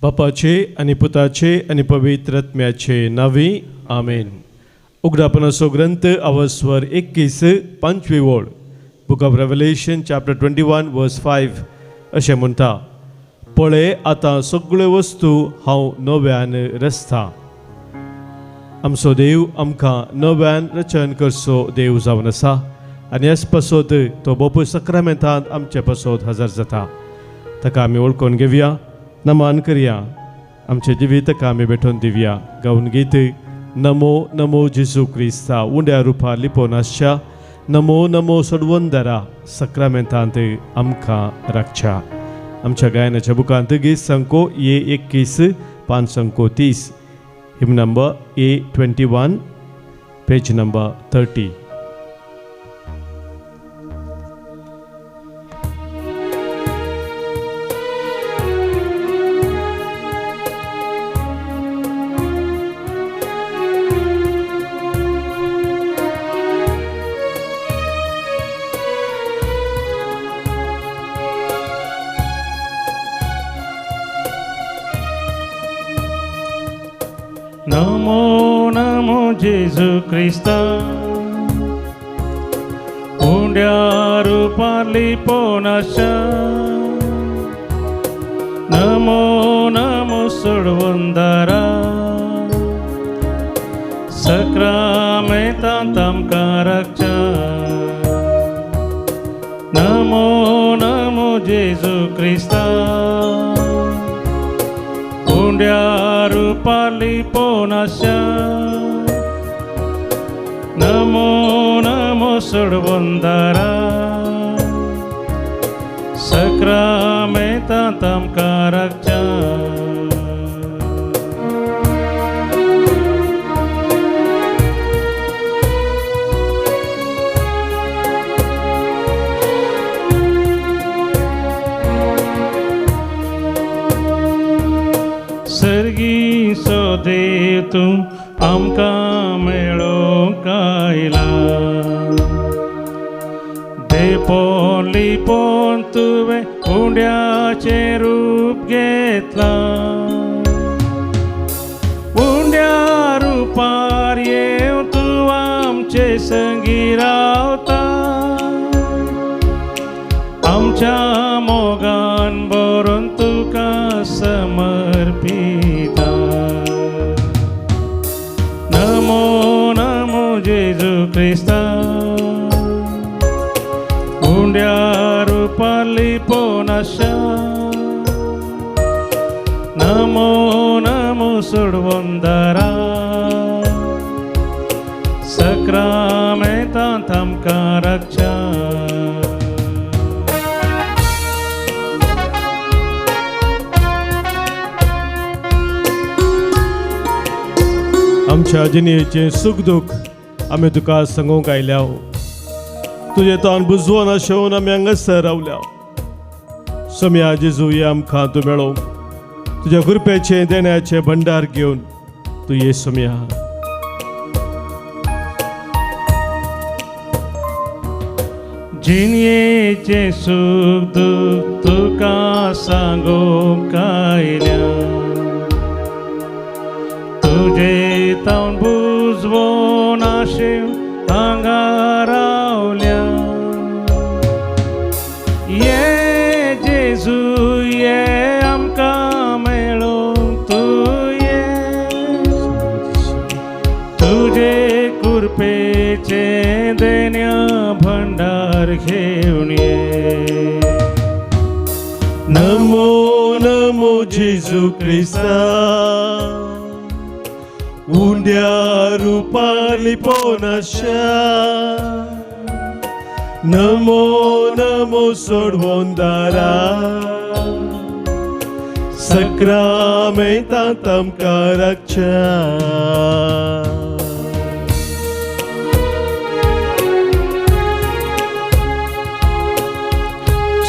बापाचे आनी पुताचे आनी पवित्र आत्म्याचे नांवी आमेन. उगडापणाचो ग्रंथ अवस्वर 21 5वी ओळ, book of Revelation chapter 21 verse 5 अशें म्हणटा, पळय आतां सगळ्यो वस्तू हांव नव्यान रचता. आमचो देव आमकां नव्यान रचन करचो देव जावन आसा आनी ह्याच पासत तो बोपूय सक्रामेंतांत आमचे पासत हजर जाता. ताका आमी वळखून घेवया, नमन करया, आमचें जिवीत ताका आमी भेटोवन दिवया. गावन गीत नमो नमो जेजू क्रिस्ता उंड्या रुपार लिपोवन आसच्या, नमो नमो सोडवंदरा सक्रामेंतांत आमकां राखच्या. आमच्या गायनाच्या बुकांत गीत संको ए 21 5 संको 30, hymn number A 21 page number 30. Namo Namo Jesu Krista उंड्या रुपार लिपोवन आसच्या, नमो नमो सोडवंदारा सक्रामेंतांत आमकां राखच्या. नमो नमो जेजू क्रिस्ता उंड्या रुपार लिपोवन आसच्या, नमो नमो सोडवंदारा सक्रामेंतांत आमकां राखच्या. सर्गीचो देव तूं आमकां मेळोवंक आयला, देपोन लिपोन तुवें उंड्याचें रूप घेतलां, उंड्या रुपार येवन तूं आमचे संगी रावता, आमच्या मोगान भरून तुका समर्पिता. नमो नमो जेजू क्रिस्ता उंड्या रुपार लिपोवन आसच्या, नमो नमो सोडवंदारा सक्रामेंतांत आमकां राखच्या. आमच्या जिणेचें सूख दूख आमी तुका सांगूंक आयल्या, तुजें तोंड बुजवोन आशेवन आमी हांगासर रावल्या. सोम्या जेजू ये आमकां तूं मेळोवंक, तुज्या कृपेचें देण्याचें भंडार घेवन तूं ये सोम्या. जिणेचें सूख दूख तुका सांगूंक आयल्या, तुजें तोंड बुजवोन आशेवन हांगा रावल्या. ये जेजू ये आमकां मेळोवंक तूं ये, तुजे कृपेचें देण्या भंडार घेवन ये. नमो नमो जेजू क्रिस्ता उंड्या रुपार लिपोवन आसच्या, नमो नमो सोडवंदारा सक्रामेंतांत आमकां राखच्या.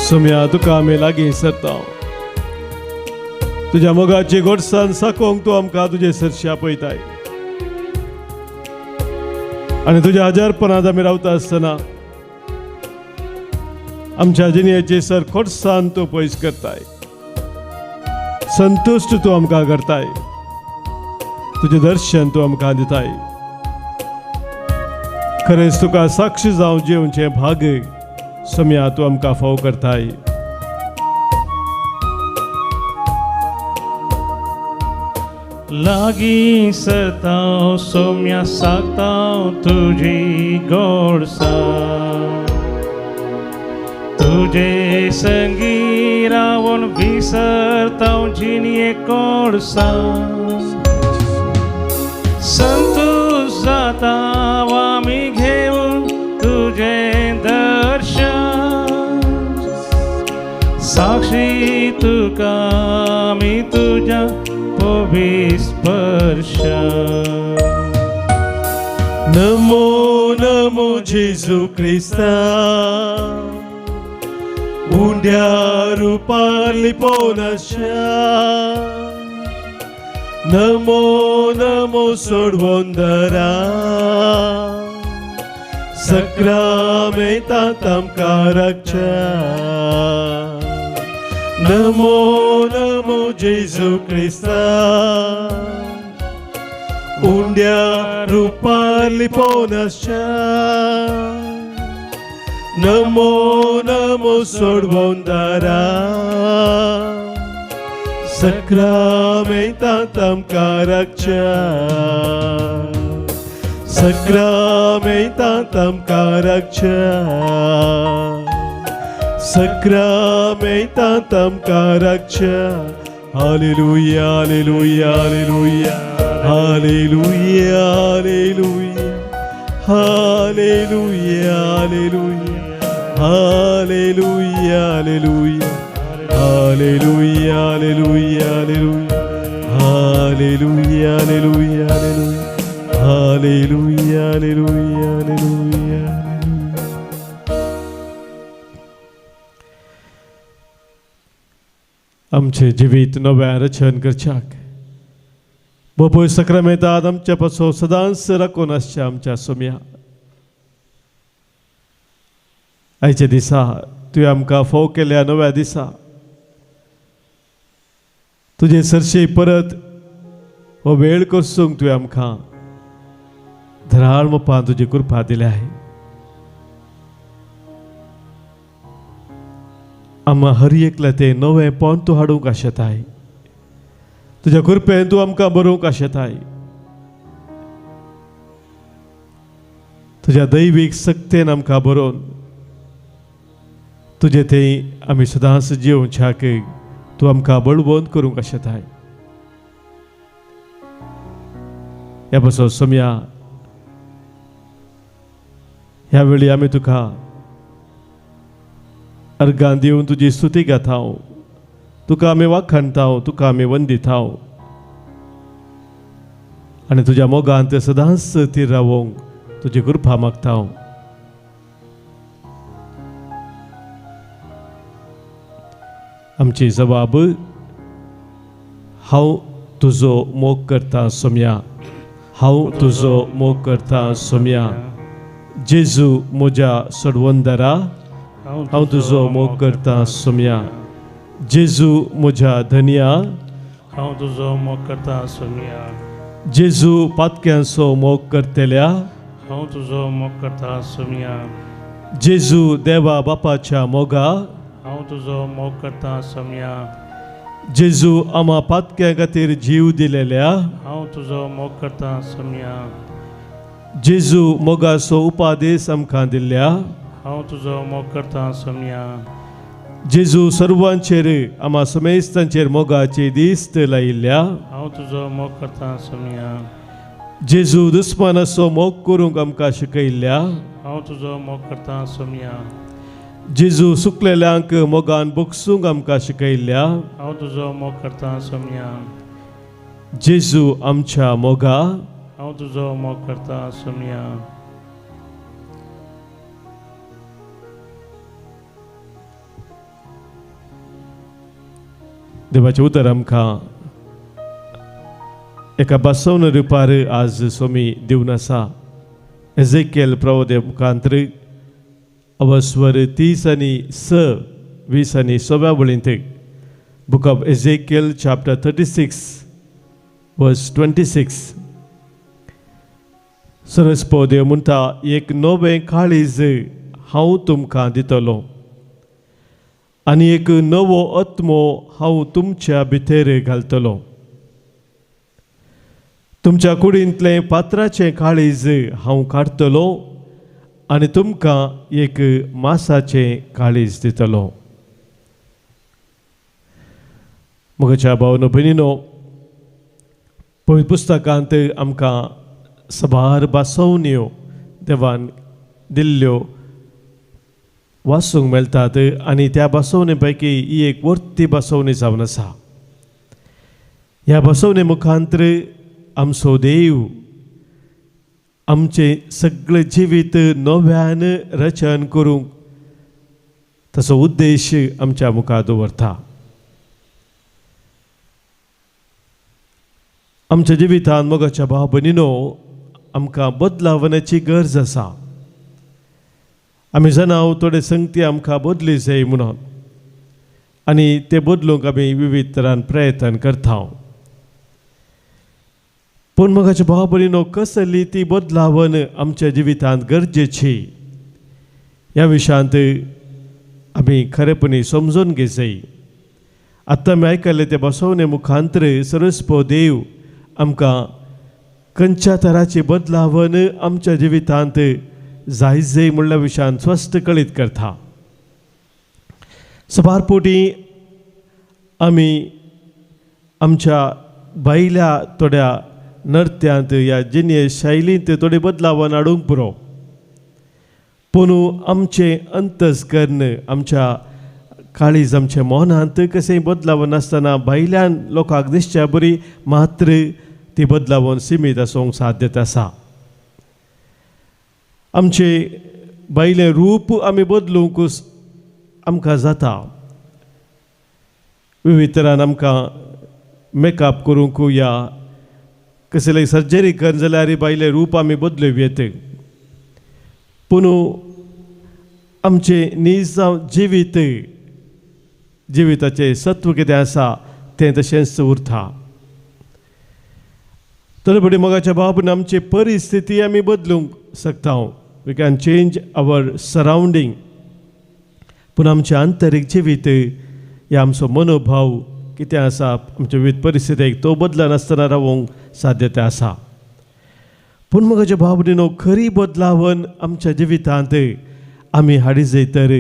सोम्या तुका आमी लागीं सरता, तुज्या मोगाची गोडसान साकोवंक तूं आमकां तुजे सरशी आपयताय आनी तुज्या हजारपणांत आमी रावता आसतना आमच्या जिणेची सर खोटसान तूं पयस करताय. संतुश्ट तूं आमकां करताय, तुजें दर्शन तूं आमकां दिताय। खरेंच तुका साक्षी जावन जेवचें भाग सम्या तूं आमकां फाव करताय। लागीं सरताव सोम्या सागताव तुजी गोडसा, तुजे संगी रावून विसरताव जिणये कोडसा। संतोष जाता आमी घेवन तुजें दर्शन, साक्षी तुका आमी तुज्या स्पर्श। नमो नमो जेजू क्रिस्ता, उंड्या रुपार लिपोवन आसच्या। नमो नमो सोडवंदरा, सक्रामेंतांत आमकां राखच्या। नमो नमो जेजू क्रिस्ता, उंड्या रुपार लिपोवन आसच्या। नमो नमो सोडवंदरा, सक्रामेंतांत आमकां राखच्या। सक्रामेंतांत आमकां राखच्या। सक्रामेंतांत आमकां राखच्या। Hallelujah hallelujah hallelujah hallelujah hallelujah hallelujah hallelujah hallelujah hallelujah hallelujah hallelujah hallelujah hallelujah hallelujah hallelujah hallelujah. आमचें जिवीत नव्या रचन करच्याक बोपोय सक्रामेंतांत आमच्या पासो सदांच राखून आसच्या आमच्या सोम्या, आयच्या दिसा तुवें आमकां फोव केल्या नव्या दिसा तुजे सरशी परत हो वेळ करसूंक तुवें आमकां धराळ मोपान तुजी कृपा दिल्या आहे। आमा हर एकल्या तें नवें पोन तूं हाडूंक आशेताय, तुज्या कृपेन तूं आमकां बरोवंक आशेताय। तुज्या दैवीक सक्तेन आमकां बरोवन तुजें थंय आमी सदांच जिवच्याक तूं आमकां बळवंत करूंक आशेताय। ह्या पासो सोम्या ह्या वेळी आमी तुका अर्गां दिवन तुजी स्तुती गाताव, तुका आमी वाखाणताव, तुका आमी वंदिताव आनी तुज्या मोगांत सदांच थीर रावोंक तुजी कृपा मागताव। आमची जबाब, हांव तुजो मोग करता सोम्या, हांव तुजो मोग करता सोम्या। जेजू म्हज्या सोडवंदरा, हांव तुजो मोग करता सोम्या। जेजू म्हज्या धनया, हांव तुजो मोग करता सोम्या। जेजू पातक्यांचो मोग करतल्या, हांव तुजो मोग करता सोम्या। जेजू देवा बापाच्या मोगा, हांव तुजो मोग करता सोम्या। जेजू आमा पातक्यां खातीर जीव दिलेल्या, हांव तुजो मोग करता सोम्या। जेजू मोगाचो उपादेश आमकां दिल्ल्या, हांव तुजो मोग करता सोम्या। जेजू सर्वांचेर आमा समेस्तांचेर मोगाची दिस्त लायिल्ल्या, हांव तुजो मोग करता सोम्या। जेजू दुस्मानाचो मोग करूंक आमकां शिकयल्ल्या, हांव तुजो मोग करता सोम्या। जेजू सुकलेल्यांक मोगान बोगसूंक आमकां शिकयल्ल्या, हांव तुजो मोग करता सोम्या। जेजू आमच्या मोगा, हांव तुजो मोग करता सोम्या। देवाचें उतर आमकां एका बसवण रुपार आज सोमी दिवन आसा। एजेकियल प्रवोदे मुखांतर अवस्वर 30 आनी 6 20 आनी 6 वळींत Book of Ezekiel chapter 36 verse 26. सरस्पो देव म्हणटा, एक नवें काळीज हांव तुमकां दितलो आनी एक नवो आत्मो हांव तुमच्या भितर घालतलो. तुमच्या कुडींतलें पात्राचें काळीज हांव काडटलो आनी तुमकां एक मासाचें काळीज दितलो. म्हज्या भावनो भयणीनो, पवित्र पुस्तकांत आमकां साबार भासोवण्यो देवान दिल्ल्यो वाचूंक मेळटात आनी त्या भासोवणे पैकी ही एक वर्ती भासोवणी जावन आसा. ह्या भासोवणे मुखांतर आमचो देव आमचें सगळें जिवीत नव्यान रचन करूंक ताचो उद्देश आमच्या मुखार दवरता. आमच्या जिवितान मोगाच्या भाव भयणीनो आमकां बदलावण्याची गरज आसा. आमी जाणां थोडे संगती आमकां बदली जाय म्हणून आनी ते बदलूंक आमी विविध तरान प्रयत्न करता. पूण मोगाच्या भाव भयणीनो, कसली ती बदलावन आमच्या जिवितांत गरजेची ह्या विशयांत आमी खरेपणी समजून घेवं. आतां आमी आयकल्लें ते बसवणे मुखांतर सरस्पो देव आमकां खंयच्या तराची बदलावन आमच्या जिवितांत जाय जाय म्हणल्या विशयान स्पश्ट कळीत करता. साबार फावटी आमी आमच्या भायल्या थोड्या नर्त्यांत ह्या जिणे शैलींत थोडी बदलावन हाडूंक पुरो, पूण आमचें अंतस्कर्ण आमच्या काळीज आमच्या मनांत कशेंय बदलावन नासतना भायल्यान लोकांक दिसच्या बरी मात्र ती बदलावन सिमीत आसूंक साध्यता आसा. आमचें भायलें रूप आमी बदलूंक आमकां जाता. विविध तरान आमकां मेकअप करूंक या कसलेय सर्जरी कर जाल्यार भायलें रूप आमी बदलूं येता. पूण आमचें नीज जिवीत जिविताचें सत्व कितें आसा तें तशेंच उरता. तर मोगाच्या बाबून आमची परिस्थिती आमी बदलूंक शकता. We can change our surrounding. पूण आमचें आंतरीक जिवीत या आमचो मनोभाव कितें आसा आमच्या विविध परिस्थितीक तो बदलनासतना रावूंक साध्यता आसा. पूण मोगाच्या भाव खरी बदलावन आमच्या जिवितांत आमी हाडी जाय तर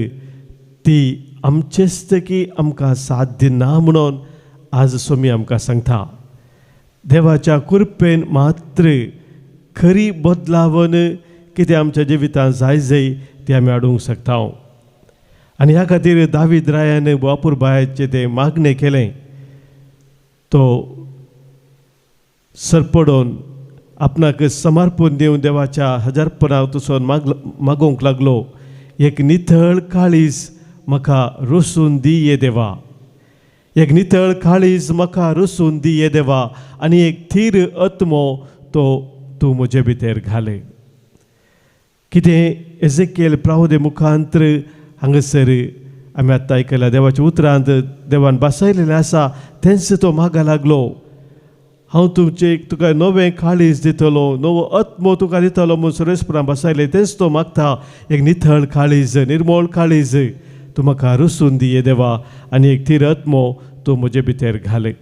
ती आमचेच की आमकां साध्य ना म्हणून आज स्वामी आमकां सांगता. देवाच्या कृपेन मात्र खरी बदलावन कितें आमच्या जिवितांत जाय जाय ती आमी हाडूंक शकता. आनी ह्या खातीर दावीद रायान वापूरबायाचें तें मागणें केलें. तो सरपडोन आपणाक समर्पण दिवन देवाच्या हजारपणाक तसो मागोवंक लागलो, एक नितळ काळीज म्हाका रोसून दी ये देवा, एक नितळ काळीज म्हाका रोसून दी ये देवा आनी एक थीर आत्मो तो तूं म्हजे भितर घाले. कितें एजेकेल प्रावदे मुखांतर हांगासर आमी आतां आयकल्या देवाच्या उतरांत देवान बसयलेलें आसा तेंच तो मागा लागलो. हांव तुमचें तुका नवें काळीज दितलो, नवो आत्मो तुका दितलो म्हूण सुरेशपुरान बसयलें तेंच तो मागता. एक नितळ काळीज, निर्मळ काळीज तूं म्हाका रुसून दी ये देवा आनी एक थीर आत्मो तूं म्हजे भितर घाले.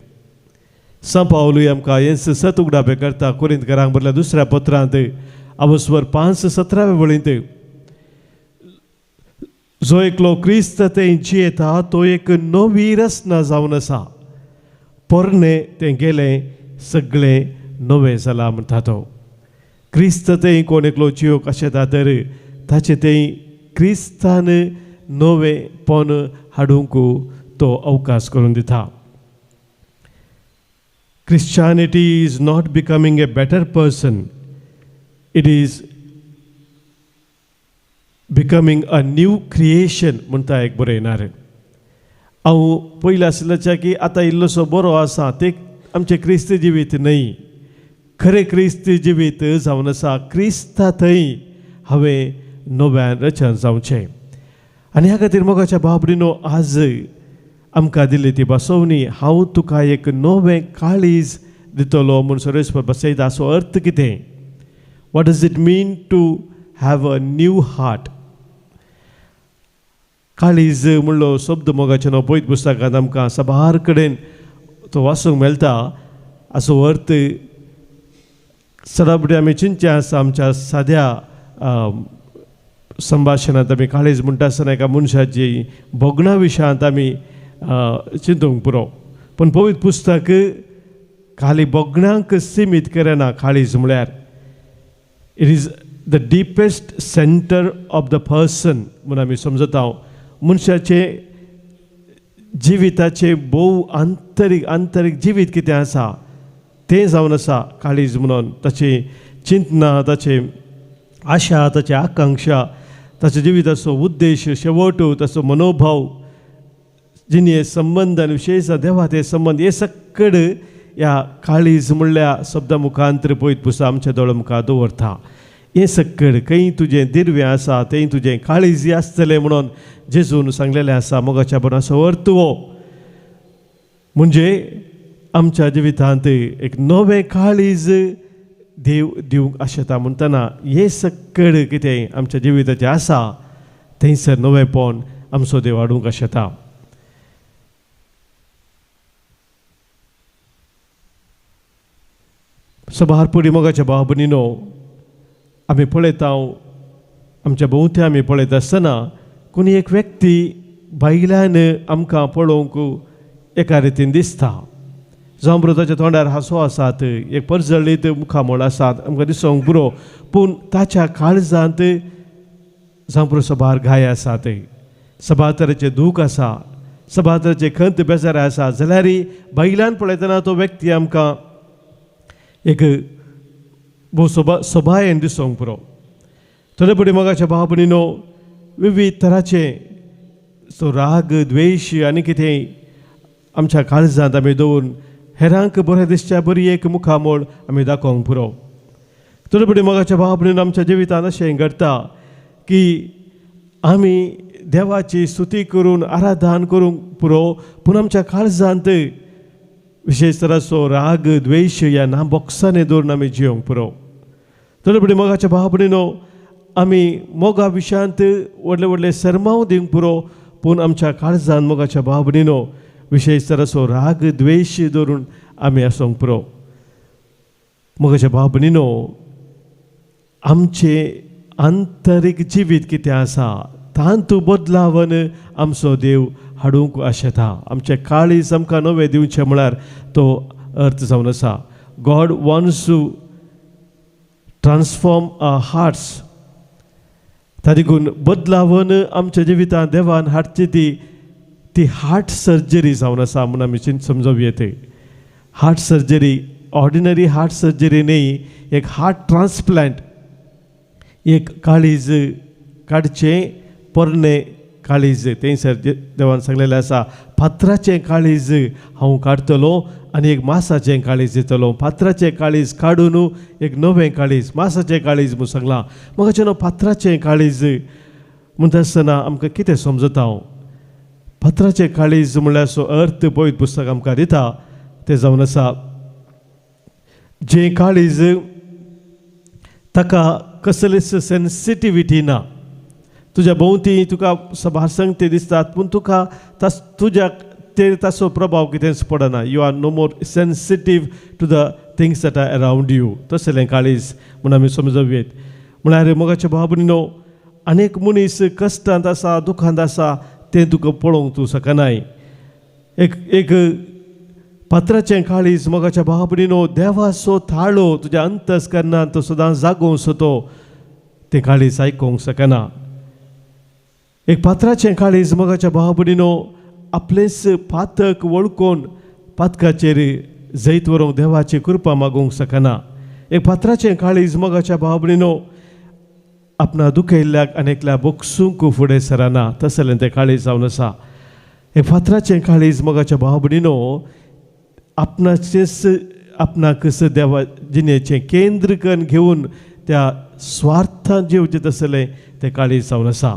सांव पावलूय आमकां हेंच सत उगडापें करता. कोरिंतकारांक बरयल्या दुसऱ्या पत्रांत आवस्वर 5:17 वळींत, जो एकलो क्रिस्त तें जियेता तो एक नवी रचना जावन आसा, पोरणें तें गेलें सगळें नवें जालां म्हणटा तो. क्रिस्त तें कोण एकलो जियोक आशेता तर ताचें तें क्रिस्तान नवेंपण हाडूंक तो अवकाश करून दिता. Christianity is not becoming a better person, it is becoming a new creation म्हणटा एक बरयणार. हांव पयलीं आशिल्ल्याच्या की आतां इल्लोसो बरो आसा ते आमचें क्रिस्त जिवीत न्हय, खरें क्रिस्त जिवीत जावन आसा क्रिस्ता थंय हांवें नव्यान रचन जावचें. आनी ह्या खातीर मोगाच्या बाबडीनो आज आमकां दिल्ली ती बसवणी, हांव तुका एक नवें काळीज दितलो म्हूण सर्वेस्पर बसयता. हाचो अर्थ कितें? What does it mean to have a new heart? काळीज म्हणलो शब्द मोगाचें नांव पयत पुस्तकांत आमकां साबार कडेन तो वाचूंक मेळटा. हाचो अर्थ सदाबडी आमी चिंतचें आसा. आमच्या साद्या संभाशणांत आमी काळीज म्हणटा आसतना एका मनशाची भोगणा विशयांत आमी चिंतूंक पुरो, पूण पवित्र पुस्तक खाली भोगणांक सिमीत करना. काळीज म्हळ्यार it is the deepest centre of the person म्हूण आमी समजता. मनशाचें जिविताचें भोव आंतरीक आंतरीक जिवीत कितें आसा तें जावन आसा काळीज म्हणून. ताची चिंतना, ताची आशा, ताची आकांक्षा, ताच्या जिविताचो उद्देश, शेवट, ताचो मनोभाव, जिणे संबंद आनी विशेश देवा ते संबंद हे सकड ह्या काळीज म्हणल्या शब्दा मुखांतर पळयत पुस्तक आमच्या दोळ्या मुखार दवरता. हें सकड खंय तुजें दिर्वें आसा थंय तुजें काळीज आसतलें म्हणून जेजून सांगलेलें आसा. मोगाच्या बरो अर्थ हो म्हणजे आमच्या जिवितांत एक नवें काळीज देव दिवंक आशेता म्हणटना हें सकड कितें आमच्या जिविताचें आसा थंयसर नवेंपण आमचो देव हाडूंक आशेता. सभार पुडी मोगाच्या भाव भयणीनो, आमी पळयता आमच्या भोंवती आमी पळयता आसतना कोणी एक व्यक्ती भायल्यान आमकां पळोवंक एका रितीन दिसता. जावं बरो ताच्या तोंडार हांसो आसात, एक परजळीत मुखामळ आसात, आमकां दिसोंक पुरो, पूण ताच्या काळजांत जावं बरो सभार घाय आसात, सभार तरेचें दूख आसा, सभार तरेचें खंत बेजार आसा. जाल्यार भायल्यान पळयतना तो व्यक्ती आमकां एक भोव सोबायेन दिसोंक पुरो. थोडे फुडें मोगाच्या भाव भयणीनो, विविध तराचे सो राग, द्वेश आनी कितें आमच्या काळजांत आमी दवरून हेरांक बरें दिसच्या बरी एक मुखामळ आमी दाखोवंक पुरो. थोडे फुडें मोगाच्या भाव भयणीनो, आमच्या जिवितांत अशें घडटा की आमी देवाची स्तुती करून आराधन करूंक पुरो, पूण आमच्या काळजांत विशेश तराचो राग, द्वेश ह्या ना बोक्सांनी दवरून आमी जियोंक पुरो. थोडे फुडें मोगाच्या भाव भयणीनो, आमी मोगा विशयांत व्हडले व्हडले सरमाव दिवंक पुरो, पूण आमच्या काळजान मोगाच्या भाव भयणीनो विशेश तराचो राग, द्वेश दवरून आमी आसूंक पुरो. मोगाच्या भाव भयणीनो, आमचें आंतरीक जिवीत कितें आसा तातूंत बदलावन आमचो देव हाडूंक आशेता. आमचें काळीज आमकां नवें दिवचें म्हळ्यार तो अर्थ जावन आसा. God wants to transform our hearts. ता देखून बदलावन आमच्या जिवितांत देवान हाडची ती ती हार्ट सर्जरी जावन आसा म्हूण आमी समजूं येता. Heart surgery, ordinary heart surgery न्ही, एक हार्ट ट्रान्सप्लांट, एक काळीज काडचें पोरणें काळीज थंयसर देवान सांगलेलें आसा, फातराचें काळीज हांव काडटलो आनी एक मासाचें काळीज दितलो. फातराचें काळीज काडून एक नवें काळीज, मासाचें काळीज म्हूण सांगलां. म्हाका न्हू फातराचें काळीज म्हणटा आसतना आमकां कितें समजता हांव? फातराचें काळीज म्हणल्यार सो अर्थ पवित्र पुस्तक आमकां दिता तें जावन आसा जें काळीज ताका कसलीच सेन्सिटिविटी ना. तुज्या भोंवती तुका सभार संगती दिसतात, पूण तुका तुज्या ते ताचो प्रभाव कितेंच पडना. You are no more sensitive to the things that are around you. तसलें काळीज म्हूण आमी समजूं येत. म्हळ्यार मोगाच्या भाव भयणीनो, अनेक मनीस कश्टांत आसा, दुखांत आसा, तें तुका पळोवंक तूं शकनाय. एक एक पात्राचें काळीज मोगाच्या भाव भयणीनो, देवाचो थाळो तुज्या अंतस्करणांत तो सदां जागोवचो तो तें काळीज आयकूंक शकना. एक पात्राचें काळीज मोगाच्या भाव भयणीनो, आपलेंच पातक वळखून पातकाचेर जैत व्हरूंक देवाची कृपा मागूंक शकना. एक पात्राचें काळीज मोगाच्या भाव भयणीनो, आपणा दुखयल्ल्याक आनी एकल्या बोगसूंक फुडें सरना, तसलें तें काळीज जावन आसा. एक फातराचें काळीज मोगाच्या भाव भयणीनो, आपणाचेच आपणाकच देवा जिणेचें केंद्र करून घेवन त्या स्वार्थान जिवचें तसलें तें काळीज जावन आसा.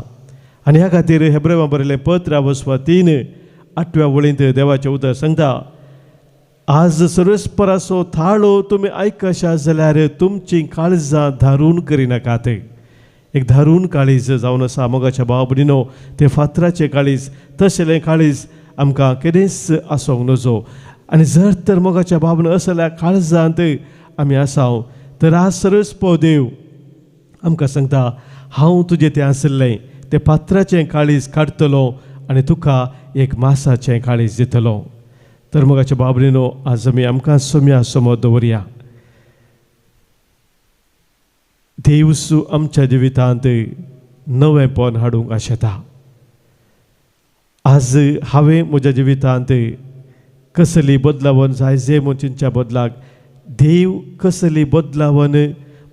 आनी ह्या खातीर हेब्रेवा बरयलें पत्र वसवा 3 आठव्या वळींत देवाचें उतर सांगता, आज सर्वेस्पराचो थाळो तुमी आयकशा जाल्यार तुमचीं काळजां धारून करिनाकात. एक धारून काळीज जावन आसा मोगाच्या भाव भयणीनो, तें फातराचें काळीज, तशें काळीज आमकां केदेंच आसूंक नजो. आनी जर तर मोगाच्या भावन असल्या काळजांत आमी आसा तर आज सर्वेस्पर देव आमकां सांगता, हांव तुजें तें आशिल्लें तें पात्राचें काळीज काडटलो आनी तुका एक मासाचें काळीज दितलो. तर मोगाच्या बाबरीनो, आज आमी आमकां सोम्या समोर दवरया. देवसू आमच्या जिवितांत नवेंपण हाडूंक आशेता. आज हांवें म्हज्या जिवितांत कसली बदलावन जाय जे म्हूण चिंतच्या बदलाक देव कसली बदलावन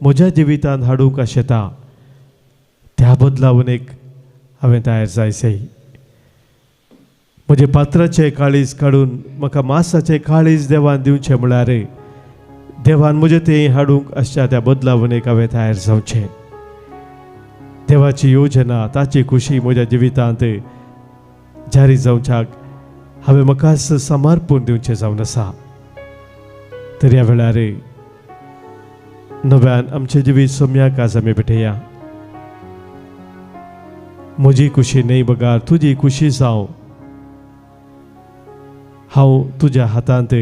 म्हज्या जिवितांत हाडूंक आशेता त्या बदलावणेक हांवें तयार जायचे. म्हजें पात्राचें काळीज काडून म्हाका मासाचें काळीज देवान दिवचें म्हळ्यार देवान म्हजें तें हाडूंक आसच्या त्या बदलावणेक हांवें तयार जावचें. देवाची योजना, ताची खुशी म्हज्या जिवितांत जारी जावच्याक हांवें म्हाका समर्पण दिवचें जावन आसा. तर ह्या वेळार नव्यान आमचें जिवीत सोम्याक आज आमी भेटया. म्हजी खुशी न्हय बगर तुजी खुशी जावं, हांव तुज्या हातांत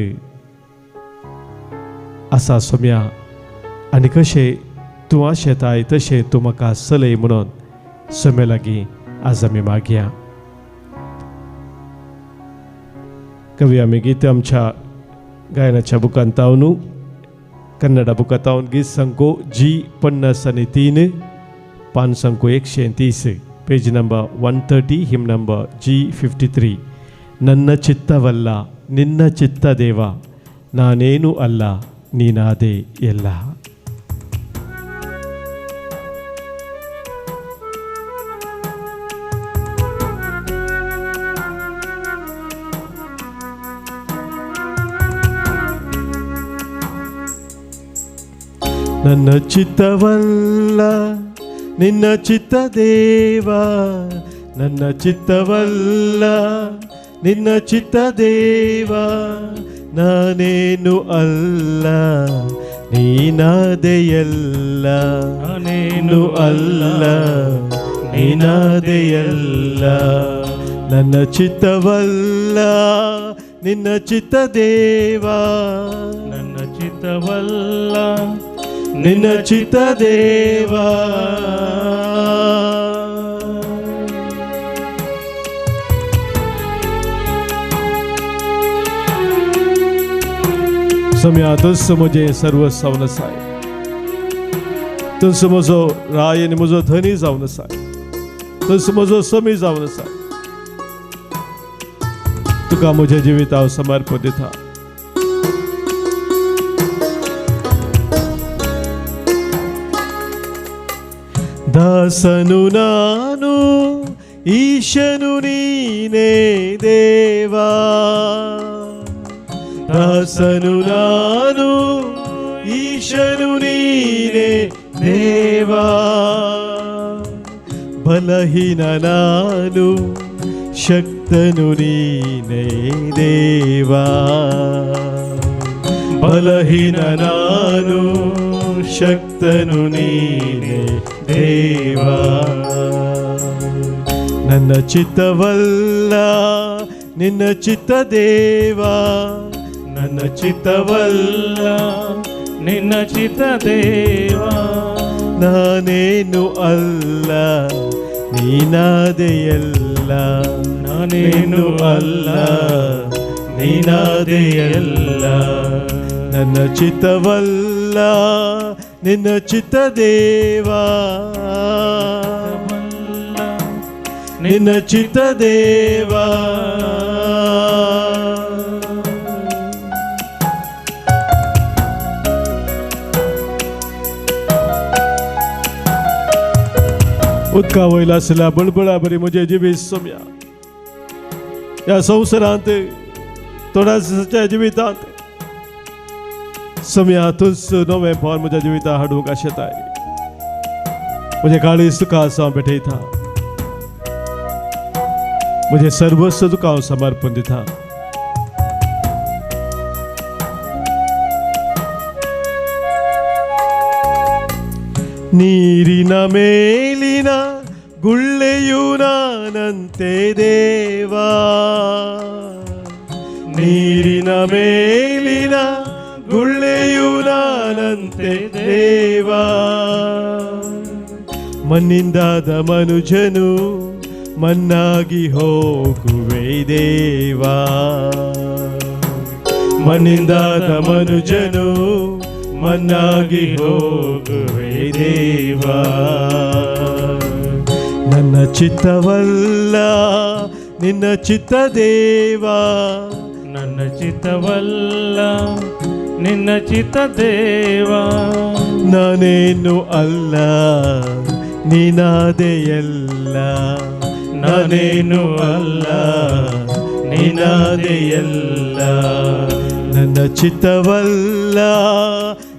आसा सोम्या, आनी कशें तूं आशेताय तशें तूं म्हाका चलय म्हणून सोम्या लागीं आज आमी मागया. कवी आमी गीत आमच्या गायनाच्या बुकांत तावन, कन्नडा बुकांत तावन गीत संको जी 53, पान संको 130, पेज नंबर 130, हिम नंबर जी 53. ನನ್ನ ಚಿತ್ತವಲ್ಲ ನಿನ್ನ ಚಿತ್ತ ದೇವ, ನಾನೇನು ಅಲ್ಲ ನೀನಾದೆ ಎಲ್ಲ. ನನ್ನ ಚಿತ್ತವಲ್ಲ ನಿನ್ನ ಚಿತ್ತ ದೇವ, ನನ್ನ ಚಿತ್ತವಲ್ಲ ನಿನ್ನ ಚಿತ್ತ ದೇವ, ನಾನೇನು ಅಲ್ಲ ನೀನಾದೆಯಲ್ಲ, ನಾನೇನು ಅಲ್ಲ ನೀನಾದೆಯಲ್ಲ. ನನ್ನ ಚಿತ್ತವಲ್ಲ ನಿನ್ನ ಚಿತ್ತ ದೇವ, ನನ್ನ ಚಿತ್ತವಲ್ಲ ನಿನ್ನ ಚಿತ್ತ ದೇವ. सम्या तुस म्हजें सर्व जावन आसाय, तुस म्हजो राय आनी म्हजो धनी जावन आसाय, तुस म्हजो समी जावन आसाय. तुका म्हज्या जिवीत हांव समर्पण दिता. ದಾಸನು ನಾನು ಈಶನು ನೀನೇ ದೇವಾ, ದಾಸನು ನಾನು ಈಶನು ನೀನೇ ದೇವಾ, ಬಲಹೀನ ನಾನು ಶಕ್ತನು ನೀನೇ ದೇವಾ, ಬಲಹೀನ ನಾನು ಶಕ್ತನು ನೀನೇ ದೇವಾ. ನನ್ನ ಚಿತ್ತವಲ್ಲ ನಿನ್ನ ಚಿತ್ತ ದೇವಾ, ನನ್ನ ಚಿತ್ತವಲ್ಲ ನಿನ್ನ ಚಿತ್ತ ದೇವಾ, ನಾನೇನು ಅಲ್ಲ ನೀನಾದೆಯಲ್ಲ, ನಾನೇನು ಅಲ್ಲ ನೀನಾದೆಯಲ್ಲ. ನನ್ನ ಚಿತ್ತವಲ್ಲ ನಿನ್ನ ಚಿತ್ತ ದೇವಾ, ನಿನ್ನ ಚಿತ್ತ ದೇವಾ. उदका वयला आसल्या बळबळा बरी म्हजें जिवीत सोम्या, ह्या संवसारांत थोड्याच्या जिवितांत सोम्या तूंच नवें पोर म्हज्या जिविता हाडूंक आशेताय. म्हजें काळीज तुका हांव भेटयता. म्हजें सर्वस्व तुका हांव समर्पण दिता. ನೀರಿನ ಮೇಲಿನ ಗುಳ್ಳೆಯು ನಾನಂತೆ ದೇವಾ, ನೀರಿನ ಮೇಲಿನ ಗುಳ್ಳೆಯು ನಾನಂತೆ ದೇವಾ, ಮಣ್ಣಿಂದಾದ ಮನುಜನು ಮಣ್ಣಾಗಿ ಹೋಗುವೆ ದೇವಾ, ಮಣ್ಣಿಂದಾದ ಮನುಜನು ಮಣ್ಣಾಗಿ ಹೋಗುವೆ ದೇವಾ. ನನ್ನ ಚಿತ್ತವಲ್ಲ ನಿನ್ನ ಚಿತ್ತ ದೇವಾ, ನನ್ನ ಚಿತ್ತವಲ್ಲ ನಿನ್ನ ಚಿತ್ತ ದೇವಾ, ನಾನೇನು ಅಲ್ಲ ನೀನಾದೆಯಲ್ಲ, ನಾನೇನು ಅಲ್ಲ ನೀನಾದೆಯಲ್ಲ, ನನ್ನ ಚಿತ್ತವಲ್ಲ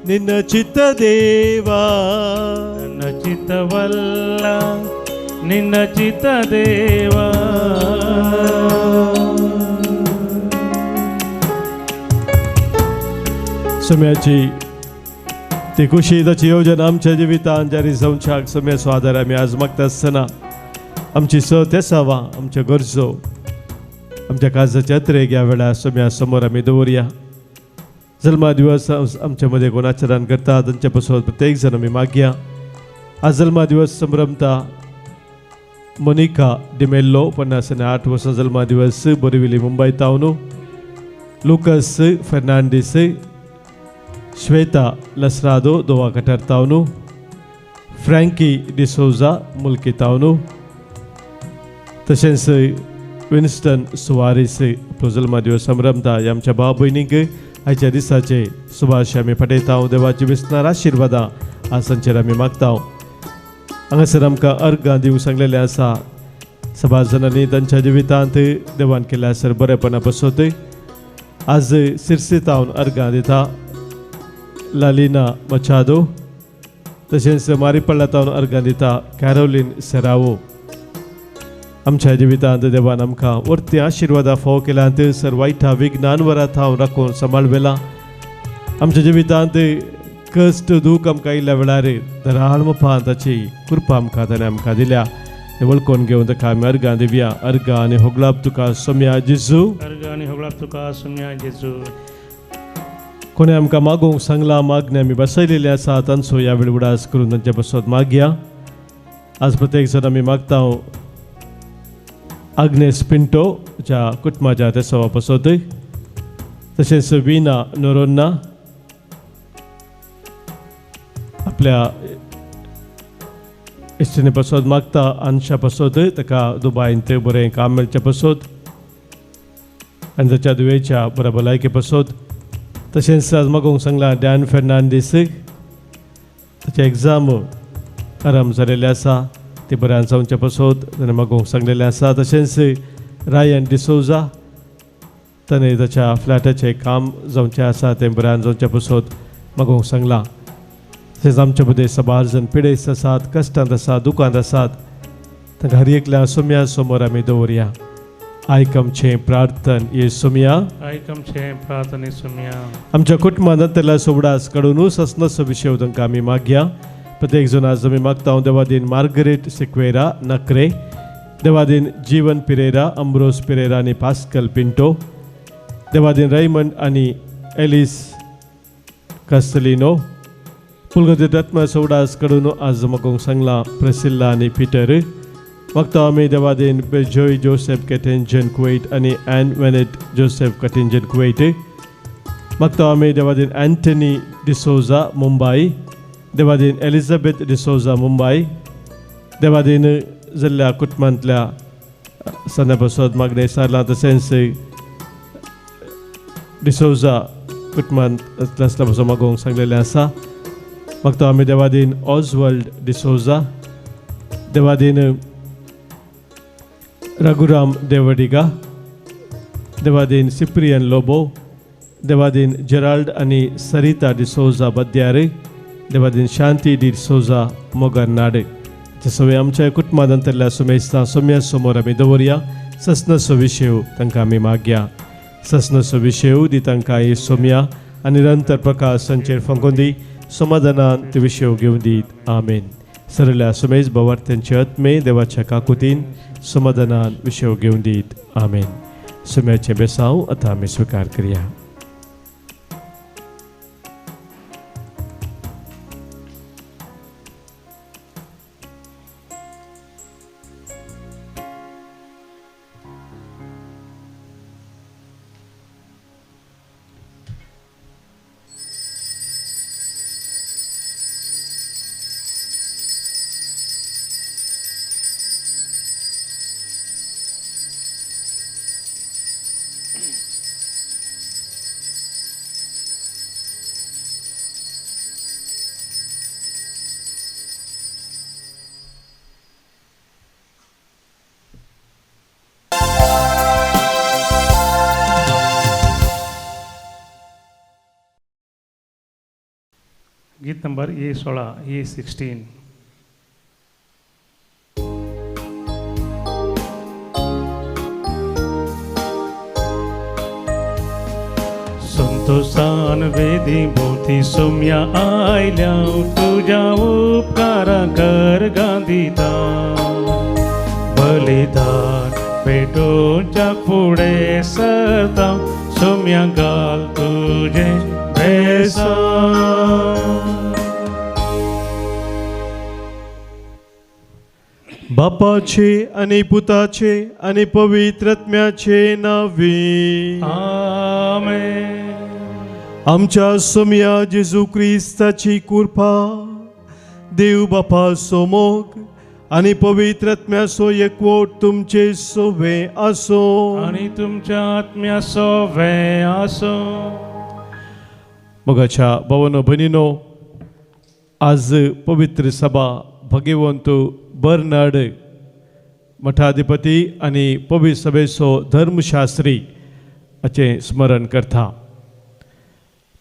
ನಿನ್ನ ಚಿತ್ತ ದೇವಾ, ನನ್ನ ಚಿತ್ತವಲ್ಲ ನಿನ್ನ ಚಿತ್ತ ದೇವಾ. सम्याची ती खुशी ताची योजना आमच्या जिवितान जारी जावच्याक सम्याचो आदार आमी आज मागता आसतना आमची स तेसावा आमच्यो गरजो आमच्या काजाच्या अत्रेक ह्या वेळार सम्या समोर आमी दवरया. जल्मा दिवस आमच्या मदें कोण आचरण करता तांच्या पासून प्रत्येक जण आमी मागया. आज जल्मा दिवस संभ्रमता मोनिका डिमेल्लो 58 वर्सां जल्मा दिवस, बोरिविली मुंबय तावन. लुकस फेर्नांडीस, श्वेता लसरादो दोवा कटर तावन, फ्रँकी डिसोजा मुल्की तावन, तशेंच विन्स्टन सुवारीस आपलो जल्मा दिवस संभ्रमता. ह्या आमच्या भाव भयणींक आयच्या दिसाचे सुभाश आमी पठयता. देवाची विसणार आशिर्वादां आज तांचेर आमी मागता. हांगासर आमकां अर्गां दिवंक सांगलेलें आसा. सभार जाणांनी तांच्या जिवितांत देवान केल्ल्या सर बरेपणा पसत आज सिरसीतावन अर्गां दिता लालिना मचादो, तशेंच मारीपल्ला तावन अर्गां दिता कॅरोलीन सेरावो. आमच्या जिवितांत देवान आमकां वर्ती आशिर्वादां फावो केल्यांत सर वायटा विज्ञान वरां थावन राखून सांबाळ व्हेला. आमच्या जिवितांत कश्ट दूख आमकां आयिल्ल्या वेळार दराळ मोपान ताची कृपा आमकां ताणें आमकां दिल्या. ते वळखून घेवन ताका आमी अर्गां दिवया. अर्गां आनी होगळाप तुका सोम्या जेजू, अर्गां आनी होगळाप तुका सोम्या जेजू. कोणें आमकां मागूंक सांगलां मागणें आमी बसयलेलें आसा तांचो ह्या वेळ उडास करून तांचे बसत मागया. आज प्रत्येक जण आमी मागता आग्नेस पिंटो ज्या कुटुंबाच्या तेसवा पसत, तशेंच विना नोरोन्ना आपल्या इश्टिणी पसत मागता आनशा पसत, ताका दुबायन तें बरें काम मेळचें पसत आनी ताच्या दुयेच्या बऱ्या भलायके पसत. तशेंच आज मागूंक सांगलां डॅन फेर्नांडीस ताचें एग्जाम आराम जालेलें आसा ती बऱ्यान जावचें पसत ताणें मागूंक सांगलेलें आसा. तशेंच रायन डिसोजा ताणें ताच्या फ्लॅटाचें काम जावचें आसा तें बऱ्यान जावचें पसत मागूंक सांगलां. तशेंच आमच्या मदें सबार जण पिडेस्त आसात, कश्टांत आसात, दुकांत आसात, तांकां हर एकल्या सोम्या समोर आमी दवरया. आयक आमचें प्रार्थन ये सोम्या, आयक आमचें प्रार्थन ये सोम्या. आमच्या कुटुंबांतल्या सोबडास कडूनच असनसो विशय तांकां आमी मागया. प्रत्येक जण आज आमी मागता देवादीन मार्गरेट सिक्वेरा नकरे, देवादीन जीवन पिरेरा, अम्ब्रोस पिरेरा आनी पास्कल पिंटो, देवादीन रैमंड आनी एलिस कास्तलिनो, पुलगती आत्मा सोवडास कडून आज मागूंक सांगलां प्रसिल्ला आनी पिटर. मागता आमी देवादीन बेजोय जोसेफ कटेंजन कुवैट आनी एन वेनेट जोसेफ कटेंजन कुवैट. मागता आमी देवादीन एंटनी डिसोजा मुंबय, देवादीन एलिझाबेथ डिसोजा मुंबय, देवादीन जाल्ल्या कुटुंबांतल्या सन्या पसत मागणें सारलां. तशेंच डिसोजा कुटुंबांत आसल्या पसून मागूंक सांगलेलें आसा. मागता आमी देवादीन ऑजवर्ल्ड डिसोजा, देवादीन रघुराम देवडिगा, देवादीन सिप्रियन लोबो, देवादीन जेराल्ड आनी सरिता डिसोजा बद्यारे, देवादीन शांती डिसोजा मोगरनाडे. ते सगळे आमच्या कुटुंबांतल्या सुमेस्ता सोम्या समोर आमी दवरया. ससनसो विशेव तांकां आमी मागया. ससनसो विशेव दी तांकां हे सोमया आनी निरंतर प्रकाश संचेर फांकून दी, समाधानान ते विशेव घेवन दीत. आमेन. सरल्या सुमेज भवार्थ्यांचे आत्मे देवाच्या काकुतीन समाधानान विशेव घेवन दीत. आमेन. सुम्याचें बेसांव आतां आमी स्विकार करया. गीत नंबर A16, A16. संतोषान वेदी भोवती सोम्या आयल्या तुज्या उपकारा कर गांधीता बलिदान पेटोवच्या फुडें सरता सोम्या घाल तुजें बेसां. बापाचे आनी पुताचे आनी पवित्र आत्म्याचे नांवी आमेन. आमच्या सोम्या जेजू क्रिस्ताची कृपा, देव बापाचो मोग आनी पवित्र आत्म्याचो एकवट तुमचे सोवे आसूं आनी तुमच्या आत्म्या सोवे आसूं. मोगाच्या भावानो भयणीनो, आज पवित्र सभा भगवंत बर्नार्ड मठाधिपती आनी पवित्र सभेचो धर्मशास्त्री हाचें स्मरण करता.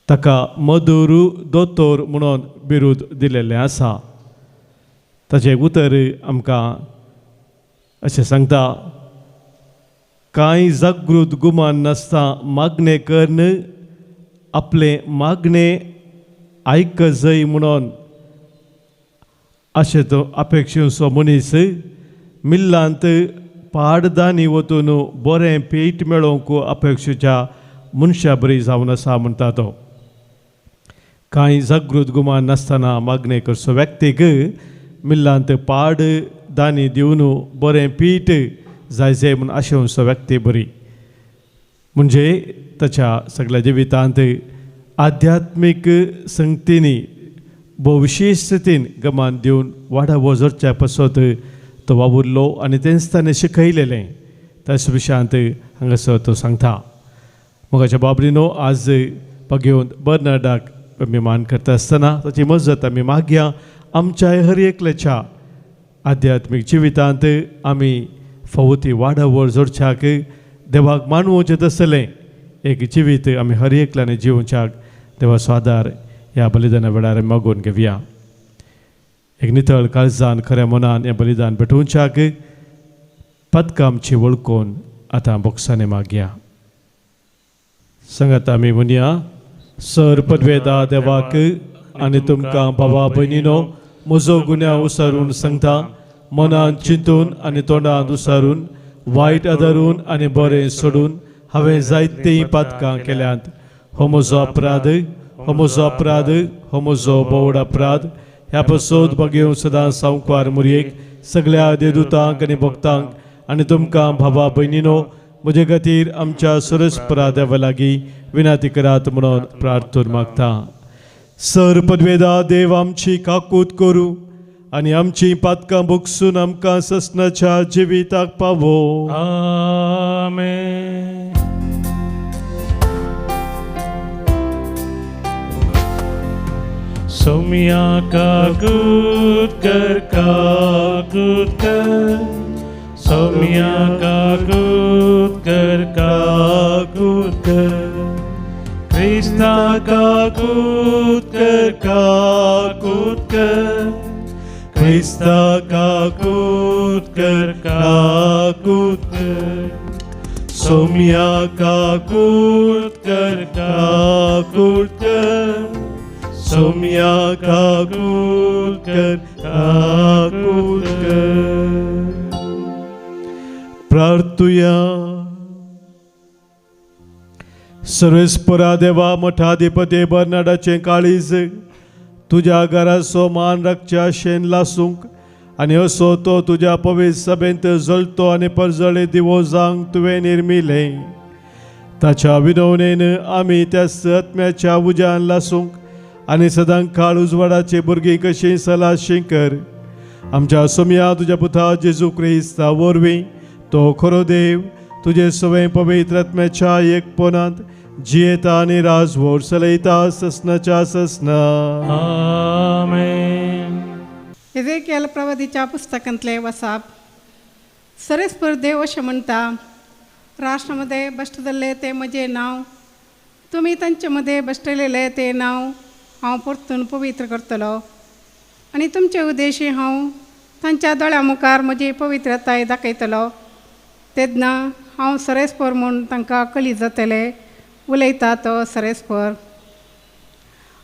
ताका मधुर दोतोर म्हणून बिरूद दिलेलें आसा. ताचें उतर आमकां अशें सांगता, कांय जागृत गुमान नासता मागणें करून आपलें मागणें आयक जय म्हणून अशें तो अपेक्षेचो मनीस मिल्लांत पाडदानी वतून बरें पीठ मेळोवंक अपेक्षेच्या मनशा बरी जावन आसा म्हणटा तो. कांय जागृत गुमान नासतना मागणें करचो व्यक्तीक मिल्लांत पाड दानी दिवन बरें पीठ जाय जाय म्हूण आशेवचो व्यक्ती बरी. म्हणजे ताच्या सगळ्या जिवितांत आध्यात्मीक संगतींनी भोव विशेश स्थितीन गमान दिवन वाडावो जोडच्या पासत तो वावुरलो आनी तेंच ताणें शिकयलेलें त्याच विशयांत हांगासर तो सांगता. मोगाच्या बाबरीनो, आज भगवंत बर्नार्डाक आमी मान करता आसतना ताची मजत आमी मागया. आमच्या हर एकल्याच्या आध्यात्मीक जिवितांत आमी फावो ती वाडावळ जोडच्याक देवाक मानवचें तसलें एक जिवीत आमी हर एकल्यान जिवच्याक देवाचो आदार ह्या बलिदाना वेळार मागून घेवया. एक नितळ काळजान खऱ्या मनान हें बलिदान भेटोवच्याक पदकां आमची वळखून आतां बोक्सांनी मागया. सांगात आमी म्हणया, सर पदवेदा देवाक आनी तुमकां भावा भयणीनो म्हजो गुन्यांव उसारून सांगता, मनान चिंतून आनी तोंडान उसारून वायट आदारून आनी बरें सोडून हांवें जायतीं पातकां केल्यांत. हो म्हजो अपराध, हो म्हजो अपराध, हो म्हजो बोवड अपराध. ह्या पसोत बगेव सदां सावकार मुरयेक सगळ्या देदुतांक आनी भक्तांक आनी तुमकां भावा भयणीनो म्हजे खातीर आमच्या सरस्परा देवा लागीं विनंती करात म्हणून प्रार्थना मागता. सर पदवेदा देव आमची काकूत करूं आनी आमची पातकां भोगसून आमकां ससनाच्या जिविताक पावो. आमेन. सोम्या काकूत कर, काकूत कर, सोम्या काकूत कर, काकूत कर, क्रिस्ता काकूत कर, काकूत कर, क्रिस्ता काकूत कर, काकूत कर. सोम्या काकूट कर, काकूट कर, सोम्या काकूट कर, काकूट कर। प्रार्थुया। सर्वेस्परा देवा, मठाधिपती बर्नाडाचें काळीज तुज्या घराचो मान राखच्या शेन लासूंक आनी असो तो तुज्या पवित्र सभेंत जळतो आनी परजळे दिवो जावंक तुवें निर्मिलें। ताच्या विनवणेन आमी त्या आत्म्याच्या उज्यान लासूंक आनी सदां काळ उजवाडाची भुरगीं कशीं सलाशी कर। आमच्या सोम्या तुज्या पुता जेजू क्रिस्ता वरवीं तो खरो देव तुजे सवें पवित्र आत्म्याच्या एकपणांत जियेता आनी राजवोर चलयता ससनाच्या ससना। आमेन। एजेकियल प्रवादीच्या पुस्तकांतले वसाप। सरेस्पर देव अशें म्हणटा, राष्ट्रामध्ये भश्ट जाल्लें तें म्हजें नांव, तुमी तांचे मदें भश्टलेलें तें नांव हांव परतून पवित्र करतलो आनी तुमचे उद्देशी हांव तांच्या दोळ्या मुखार म्हजी पवित्रताय दाखयतलो। तेन्ना हांव सरेस्पर म्हूण तांकां कळीत जातलें, उलयता तो सरेस्पर।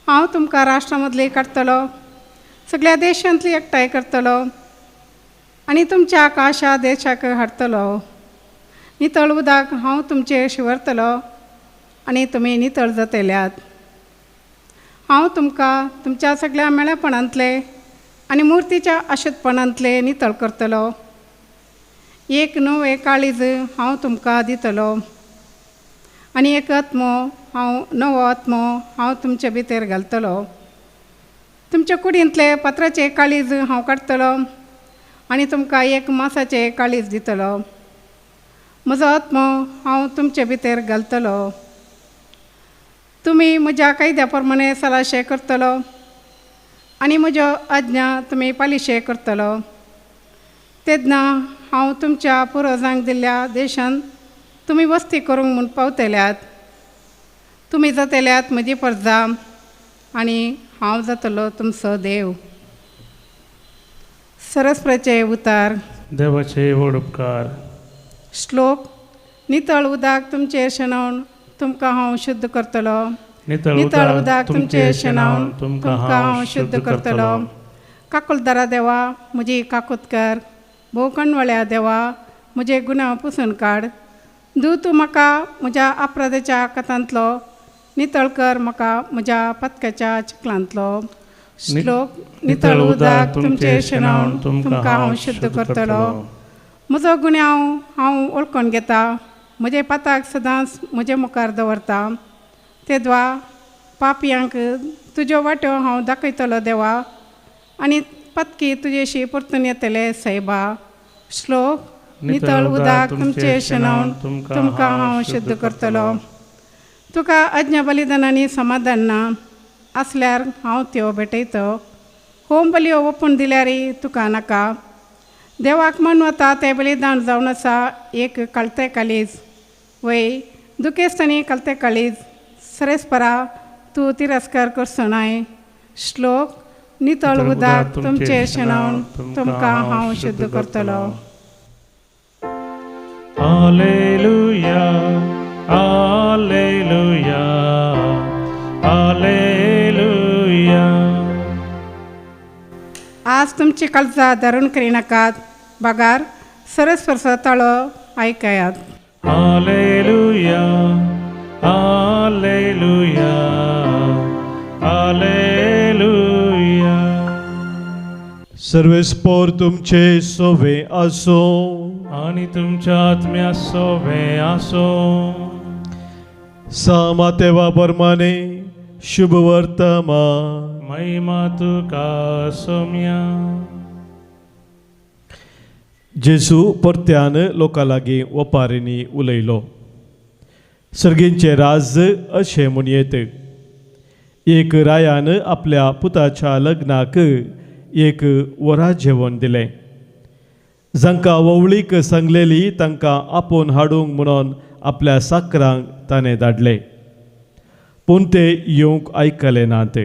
हांव तुमकां राष्ट्रां मदली काडटलो, सगळ्या देशांतली एकठांय करतलो आनी तुमच्या आकाशा देशाक हाडटलो। नितळ उदक हांव तुमचेर शिंवरतलो आनी तुमी नितळ जातल्यात। हांव तुमकां तुमच्या सगळ्या मेळेपणांतले आनी मुर्तीच्या अशुद्धपणांतले नितळ करतलो। एक नवें काळीज हांव तुमकां दितलो आनी एक आत्मो हांव नवो आत्मो हांव तुमचे भितर घालतलो। तुमच्या कुडींतले पत्राचे काळीज हांव काडटलो आनी तुमकां एक मासाचें काळीज दितलो। म्हजो आत्मो हांव तुमचे भितर घालतलो। तुमी म्हज्या कायद्या प्रमाणे सलाशे करतलो आनी म्हज्यो आज्ञा तुमी पालिशे करतलो। तेन्ना हांव तुमच्या पुर्वजांक दिल्ल्या देशांत तुमी वस्ती करूंक म्हूण पावतल्यात। तुमी जातल्यात म्हजी प्रजा आनी हांव जातलो तुमचो देव। सरस्वतीचे उतार। देवाचे व्हड उपकार। श्लोक। नितळ उदक तुमचेर शेणोवन तुमकां हांव शुद्ध करतलो। नितळ उदक तुमचेर शेणोवन तुमकां हांव शुद्ध करतलो। काकुलदारा देवा म्हजी काकूत कर, भोवकणवळ्या देवा म्हजे गुन्यांव पुसून काड। दू तूं म्हाका म्हज्या अपराधाच्या कथांतलो, नितळ कर म्हाका म्हज्या पत्क्याच्या चिखलांतलो। श्लोक। नितळ उदक तुमचेर शेणोवन तुमकां हांव शुद्ध करतलो। म्हजो गुन्यांव हांव वळखून घेता, म्हजे पाताक सदांच म्हजे मुखार दवरता। तेद्वा पापयांक तुज्यो वाट्यो हांव दाखयतलो देवा आनी पत्की तुजेशी परतून येतले सायबा। श्लोक। नितळ उदक तुमचेर शेणोवन तुमकां हांव शुद्ध करतलो। तुका आज्ञा बलिदानांनी समाधान ना आसल्यार हांव त्यो भेटयतो। होम बलयो ओपून दिल्यार तुका नाका। देवाक मनवता तें बलिदान जावन आसा एक कळते काळीज, वय दुखेस्तांनी कळते काळीज सरेस्परा तूं तिरस्कार करचो नाय। श्लोक। नितळ उदक तुमचेर शेणोवन तुमकां हांव शुद्ध करतलो। Alleluia, alleluia, alleluia. आज तुमची काळजां धरून करिनाकात, बगार सरस्वतीचो ताळो आयकयात। Alleluia, alleluia, alleluia. सर्वेस्पोर तुमचे सोवे आसो आनी तुमच्या आत्म्या सोवे आसो। सामातेवा परमाने शुभ वर्तमान। महिमा तुका सोम्या। जेजू परत्यान लोकां लागीं वपारींनी उलयलो। सर्गींचें राज अशें म्हूण येत, एक रायान आपल्या पुताच्या लग्नाक एक वरा जेवण दिलें। जांकां वोवळीक सांगलेली तांकां आपोवन हाडूंक म्हणून आपल्या साकरांक ताणें धाडले, पूण ते येवंक आयकले नात।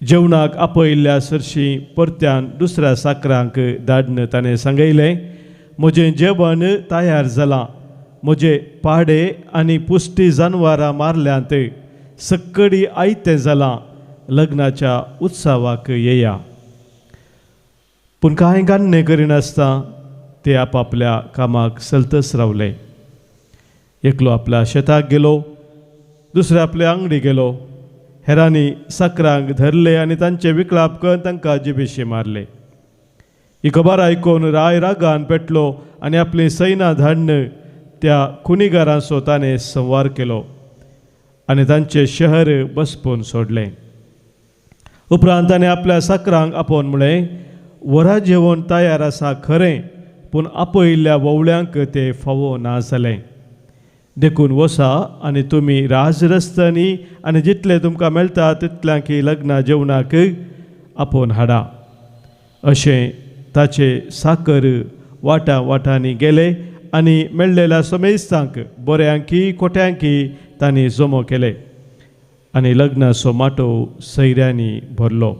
जेवणाक आपयिल्ल्या सरशी परत्यान दुसऱ्या साकरांक धाडून ताणें सांगयलें, म्हजें जेवण तयार जालां, म्हजे पाडे आनी पुश्टी जानवरां मारल्यांत, सक्कडी आयतें जालां, लग्नाच्या उत्सवाक येया. पूण कांय गान्ने करिनासतना ते आपापल्या कामाक सलतच रावले. एकलो आपल्या शेताक गेलो, दुसरे आपल्या आंगडी गेलो, हेरांनी साकरांक धरले आनी तांचे विकळाप करून तांकां जिबेशी मारले. ही खबर आयकून राय रागान पेटलो आनी आपली सैना धाडून त्या खुनीगारांचो ताणें संवार केलो आनी तांचें शहर बसपून सोडलें. उपरांत ताणें आपल्या साकरांक आपोवन म्हळें, वरा जेवण तयार आसा खरें, पूण आपयिल्ल्या वोवळ्यांक तें फावो ना जालें. देखून वसा आनी तुमी राजरस्त्यांनी आनी जितले तुमकां मेळटा तितल्यांक लग्ना जेवणाक आपोवन हाडा. अशें ताचे साकर वाटा वाटांनी गेले आनी मेळ्ळेल्या समेस्तांक बऱ्यांकी खोट्यांकी तांणी जमो केले आनी लग्नाचो माटोव सैऱ्यांनी भरलो.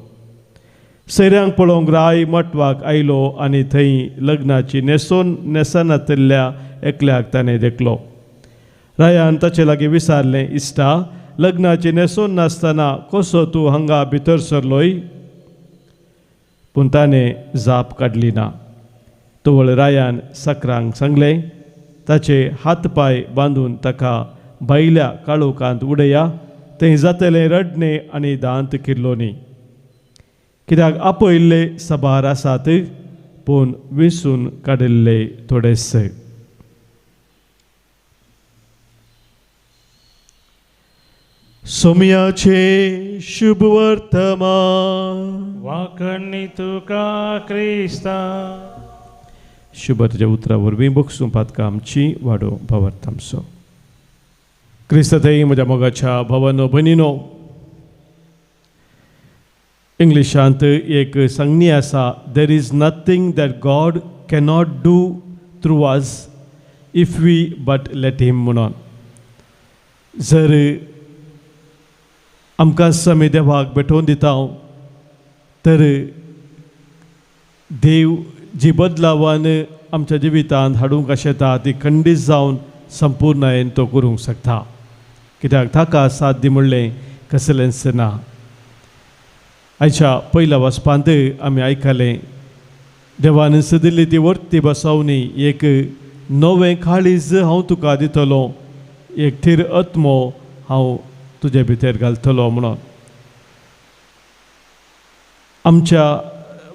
सैऱ्यांक पळोवंक राय मटवाक आयलो आनी थंय लग्नाची न्हेसोन न्हेसनातिल्ल्या एकल्याक ताणें देखलो. रायान ताचे लागीं विचारलें, इश्टा, लग्नाची न्हेसोन नासतना कसो तूं हांगा भितर सरलोय? पूण ताणें जाप काडली ना. तवळ रायान साकरांक सांगलें, ताचे हात पांय बांदून ताका भायल्या काळोखांत उडया, थंय जातलें रडणें आनी दांत किल्लोनी. कित्याक आपयिल्ले सभार आसात, पूण विसून काडिल्ले थोडेसे. सोमयाचे शुभ वर्तमान. वाकणी तुका क्रिस्ता. शुभ तुज्या उतरा वरवीं बगसूं पातकां आमची वाडो भावार्थ आमचो. क्रिस्ताथंय म्हज्या मोगाच्या भावानो भयणीनो, इंग्लिशांत एक सांगणी आसा, there is nothing that God cannot do through us if we but let him म्हणून. जर आमकां आमी देवाक भेटोवन दिता तर देव जी बदलावान आमच्या जिवितांत हाडूंक आशेता ती खंडीत जावन संपूर्णायेन तो करूंक शकता. कित्याक ताका साध्य म्हणलें कसलेंच ना. आयच्या पयल्या वाचपांत आमी आयकलें, देवान दिल्ली ती वर्ती बसवणी, एक नवें काळीज हांव तुका दितलो, एक थीर आत्मो हांव तुजे भितर घालतलो म्हणून. आमच्या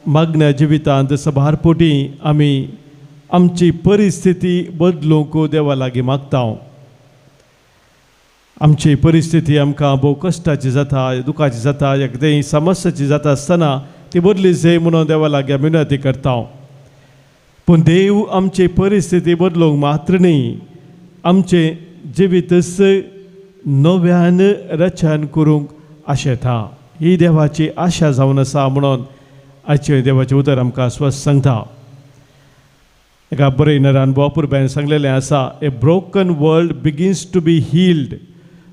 मागण्या जिवितांत सभारपोटी आमी आमची परिस्थिती बदलूंक देवा लागीं मागता. आमची परिस्थिती आमकां भोव कश्टाची जाता, दुखाची जाता, एकदां समस्याची जाता आसतना ती बदली जाय म्हणून देवा लागीं आमी विनंती करता. पूण देव आमची परिस्थिती बदलूंक मात्र न्ही, आमचें जिवीतच नव्यान रचन करूंक आशेता. ही देवाची आशा जावन आसा म्हणून आयचें देवाचें उतर आमकां स्वस्थ सांगता. एका बरयणारान बोपुरबायन सांगलेलें आसा, a broken world begins to be healed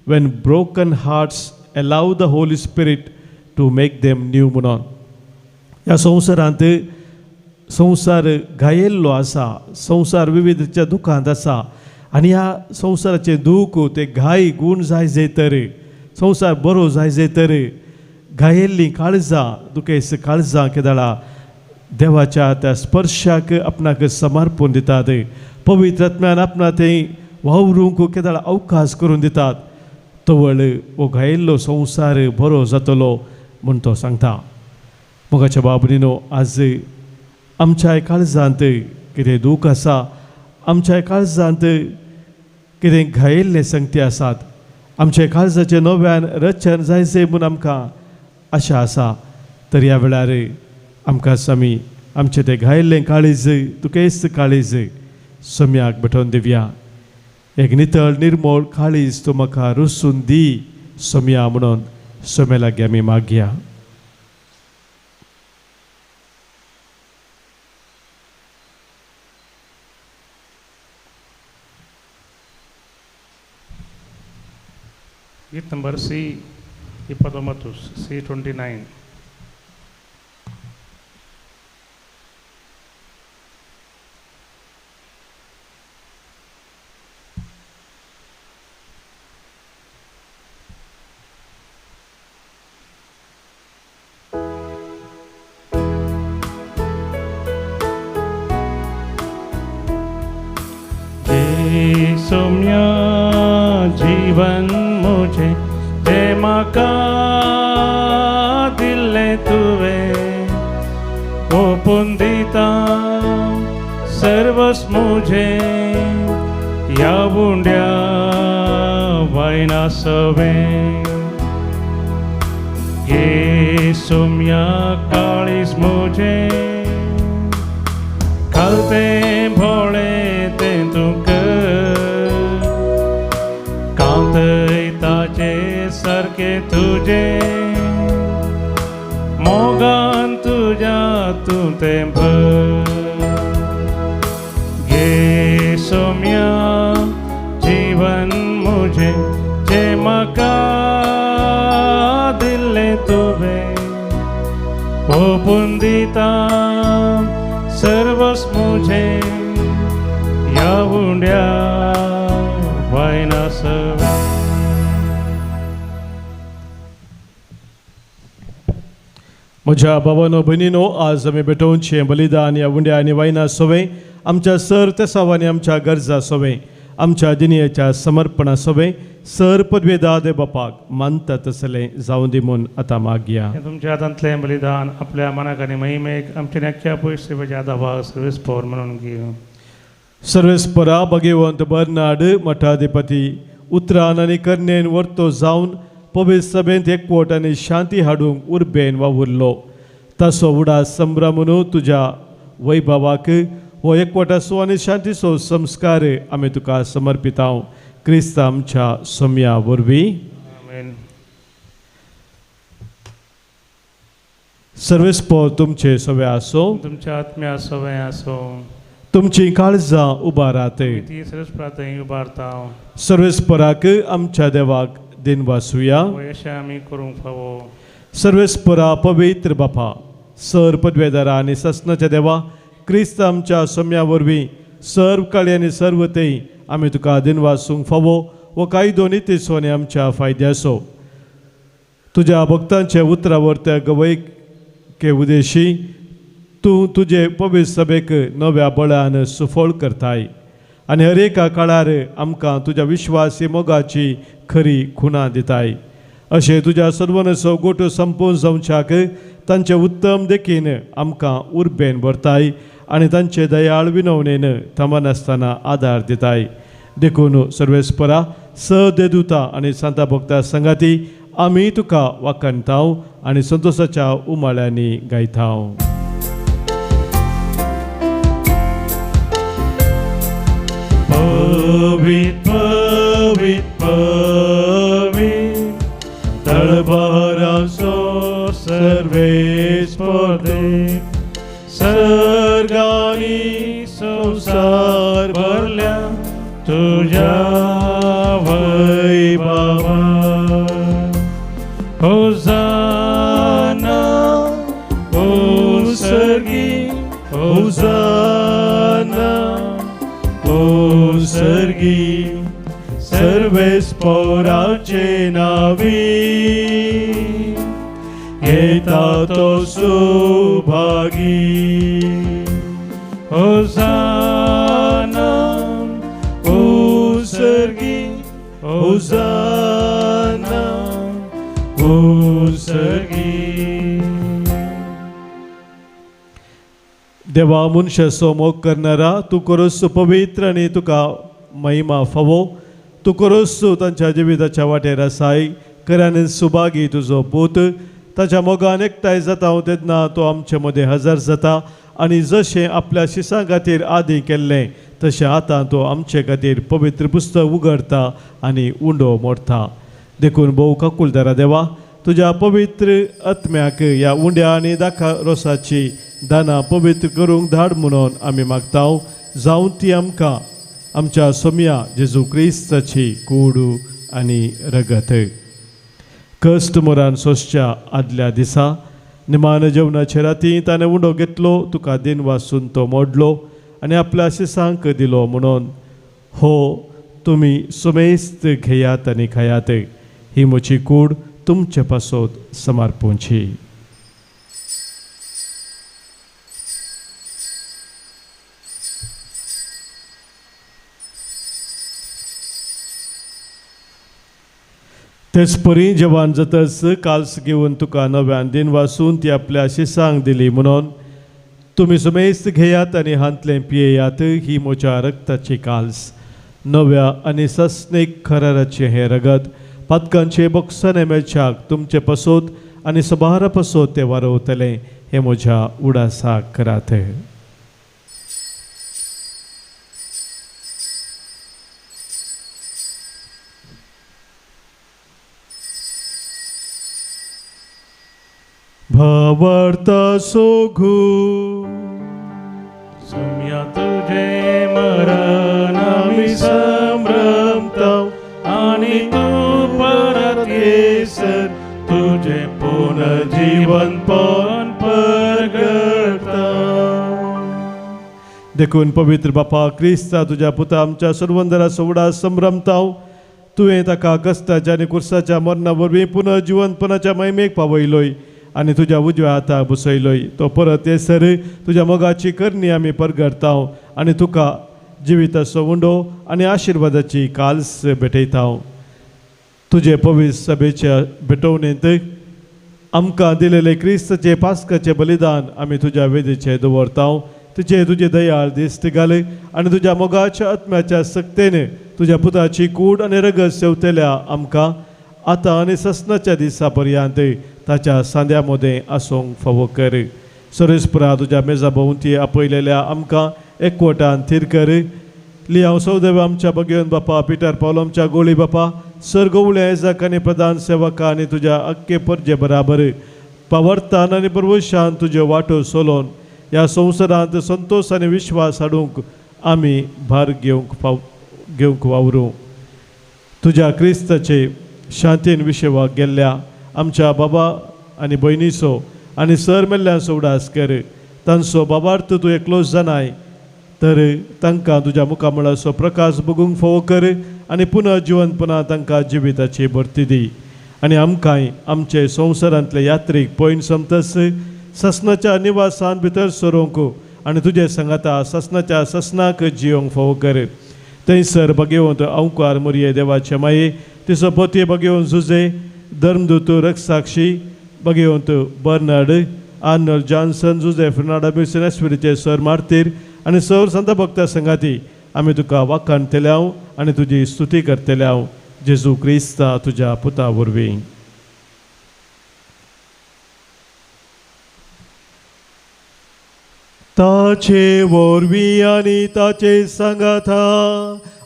when broken hearts allow the Holy Spirit to make them new म्हणून. ह्या संवसारांत संवसार घायेल्लो आसा, संवसार विविधच्या दुखांत आसा आनी ह्या संवसाराचें दूख ते घाय गूण जाय जे तर संवसार बरो जाय जे तर घायेल्लीं काळजां, दुखेस्त काळजां केदळा देवाच्या त्या स्पर्शाक आपणाक समर्पण दितात, पवित्र आत्म्यान आपणा थंय वावरूंक केदळा अवकाश करून दितात, तवळ हो घायेल्लो संवसार बरो जातलो म्हूण तो सांगता. मोगाच्या बाबरीनो, आज आमच्या काळजांत कितें दूख आसा, आमच्या काळजांत कितें घायेल्ले संगती आसात, आमच्या काळजाचें नव्यान रचन जाय जाय म्हूण आमकां आशा आसा, तर ह्या वेळार आमकां आमी आमचें तें घायेल्लें काळीज, दुखेस्त काळीज सम्याक भेटोवन दिवया. एक नितळ निर्मळ काळीज तूं म्हाका रुसून दी सोम्या म्हणून सोम्या लागीं आमी मागया. गीत नंबर सी 29, सी 29. जीवन मुझे जें म्हाका दिल्लें तुवें ओपून दिता सर्वस मुझे ह्या उंड्या वायना सवें घे सोम्या काळीज मुझे खालतें भोळें तें तुका कांतय ताचे सारकें तुजें मोगान तुज्या तूं तें भर घे सोम्या जीवन मुझे जें म्हाका दिल्लें तुवें ओपून दिता सर्वस मुझे ह्या उंड्या वायना सवें. म्हज्या बाबानो भयणीनो, आज आमी भेटोवचें बलिदान ह्या उंड्या आनी वायना सवें आमच्या सर तेसावांनी आमच्या गरजा सवें आमच्या जिणेच्या समर्पणा सवें सर पदवेदा दे बापाक मानता तसलें जावं दी म्हूण आतां मागया. हें तुमच्या हातांतलें बलिदान आपल्या मनाक आनी महिमेक आमच्या नक्या पयस सेवेच्या आदाभाग सर्वेस पवर म्हणून घेवं. सर्वेस्परा भगेवंत बर्नाड मठाधिपती उतरान आनी करणेन वर्तो जावन पवित्र सभेंत एकवट आनी शांती हाडूंक उर्बेन वावुरलो. ताचो उडास संभ्रमून तुज्या वैभवाक हो एकवटाचो आनी शांतीचो संस्कार आमी तुका समर्पितांव क्रिस्त आमच्या सोम्या वरवीं. आमेन. सर्वेस्पर तुमचे सवे आसो, तुमच्या आत्म्या सवे आसो, तुमची काळजां उबारात. ती सर्वेस्परा थंय उबारता. सर्वेस्पराक आमच्या देवाक दिनवासुया. अशें आमी करूंक फावो. सर्वेस्परा पवित्र बापा, सर पदवेदारा आनी ससनाच्या देवा, क्रिस्त आमच्या सोम्या वरवीं सर्व काळी आनी सर्व थंय आमी तुका दिनवासूंक फावो हो कायदो नितीचो आनी आमच्या फायद्याचो. तुज्या भक्तांच्या उतरावर त्या गवयके उदेशी तूं तुजे पवित्र सभेक नव्या बळान सुफळ करताय आनी हर एका काळार आमकां तुज्या विश्वासी मोगाची खरी खुणा दिताय. अशें तुज्या सर्वनसो गोटो संपोवन जावच्याक तांचे उत्तम देखीन आमकां उर्बेन भरताय आनी तांचे दयाळ विनवणेन थांबनासतना आदार दिताय. देखून सर्वेस्परा स देदुता आनी सांता भक्ता संगाती आमी तुका वाखणताव आनी संतोशाच्या उमाळ्यांनी गायताव. पवित्र पवित्र पवित्र तळबाराचो सर्वेस्पर देव, सर्गानी संवसार भरल्या तुज्या वैभवान. होजाना ओ सर्गी, होजाना ओ सर्गी, सर्वेस्पराचे नावी येता तो सुभागी. होजाना ओ सर्गी, होजाना ओ सर्गी. देवा मनशाचो मोग करणारा तूं करोस पवित्र आनी तुका महिमा फावो. तूं करोस तांच्या जिविताच्या वाटेर आसाय खऱ्यान सुभागी तुजो पूत. ताच्या मोगान एकठांय जाता तेन्ना तो आमचे मदें हजर जाता आनी जशें आपल्या शिसां खातीर आदीं केल्लें तशें आतां तो आमचे खातीर पवित्र पुस्तक उगडता आनी उंडो मोडटा. देखून भोव काकुलदारा देवा, तुज्या पवित्र आत्म्याक ह्या उंड्या आनी दाखा रोसाची दानां पवित्र करूंक धाड म्हणून आमी मागताव. जावं ती आमकां आमच्या सोम्या जेजू क्रिस्ताची कूड आनी रगत. कश्ट मोरान सोंसच्या आदल्या दिसा निमान जेवणाचे राती ताणें उंडो घेतलो, तुका दिन वासून तो मोडलो आनी आपल्या शिसांक दिलो म्हणून हो तुमी सुमेस्त घेयात आनी खायात, ही म्हजी कूड तुमचे पासत समर्पूंची. तेच परी जेवण जातच काल्स घेवन तुका नव्यान दिन वासून ती आपल्या शिसांक दिली म्हणून तुमी सुमेस्त घेयात आनी हांतलें पियेयात. ही म्हज्या रक्ताची काल्स, नव्या आनी सस्नीक खराराचें हें रगत पातकांचे बोक्साने मेळच्याक तुमचे पसोत आनी सबारा पसोत तें वारवतलें. हें म्हज्या उडासाक करात. भावार्ता सोघू सम्या तुझे मरण आमी संभ्रमताव आनी तूं परत येसर तुझे पुनर्जीवनपण परगटता. देखून पवित्र बापा क्रिस्ता तुज्या पुता आमच्या सर्वंदरा सोवडा संभ्रमताव. तुवें ताका कश्टाच्या आनी कुर्साच्या मरणा वरवीं पुनर्जिवनपणाच्या महिमेक पावयलोय आनी तुज्या उजव्या हाताक बसयलोय. तो परत येसर तुज्या मोगाची करणी आमी परगटताव आनी तुका जिविताचो उंडो आनी आशिर्वादाची काल्स भेटयताव. तुजे पवित्र सभेच्या भेटवणेंत आमकां दिलेले क्रिस्ताचे पास्काचें बलिदान आमी तुज्या वेदीचेर दवरताव. तुजे तुजे दयाळ दिश्ट घाल आनी तुज्या मोगाच्या आत्म्याच्या सक्तेन तुज्या पुताची कूड आनी रगत सेवतल्या आमकां आतां आनी ससनाच्या दिसा पर्यंत ताच्या सांद्या मदें आसूंक फावो कर. सरेस्परा तुज्या मेजा भोंवती आपयलेल्या आमकां एकवटान थीर कर. लियांव सौदेव आमच्या भगेवन बापा, पिटर पावलो आमच्या गोळी बापा, सर गोवळे आयजाक आनी प्रधान सेवका आनी तुज्या अक्के परजे बराबर पावर्तान आनी परवशान तुज्यो वाटो सोलोवन ह्या संवसारांत संतोश आनी विश्वास हाडूंक आमी भार घेवंक वावरूं. तुज्या क्रिस्ताचे शांतीन विशेवाक गेल्ल्या आमच्या बाबा आनी भयणीचो आनी सर मेल्ल्यांचो उडास कर. तांचो बाबार्थ तूं एकलोच जाणाय तर तांकां तुज्या मुखामळाचो प्रकाश बगूंक फावो कर आनी पुनर्जिवनपणा तांकां जिविताची भरती दी. आनी आमकांय आमचे संवसारांतले यात्रीक पयण समतस ससनाच्या निवासान भितर सरूंक आनी तुजे सांगाता ससनाच्या ससनाक जियोंक फावो कर. थंयसर भगेवंत अंकार मोरये देवाचे माये तिचो पोतये भगेवन जुजे धर्मदूत रक्षसाक्षी भगेवंत बर्नार्ड आर्नल्ड जॉन्सन जुजे फर्नांडा मिशन सर मार्तीर आनी सर संत भक्ता संगाती आमी तुका वाखाणतले हांव आनी तुजी स्तुती करतले हांव जेजू क्रिस्ता तुज्या पुता वरवीं. ताचे वरवीं आनी ताचे सांगाता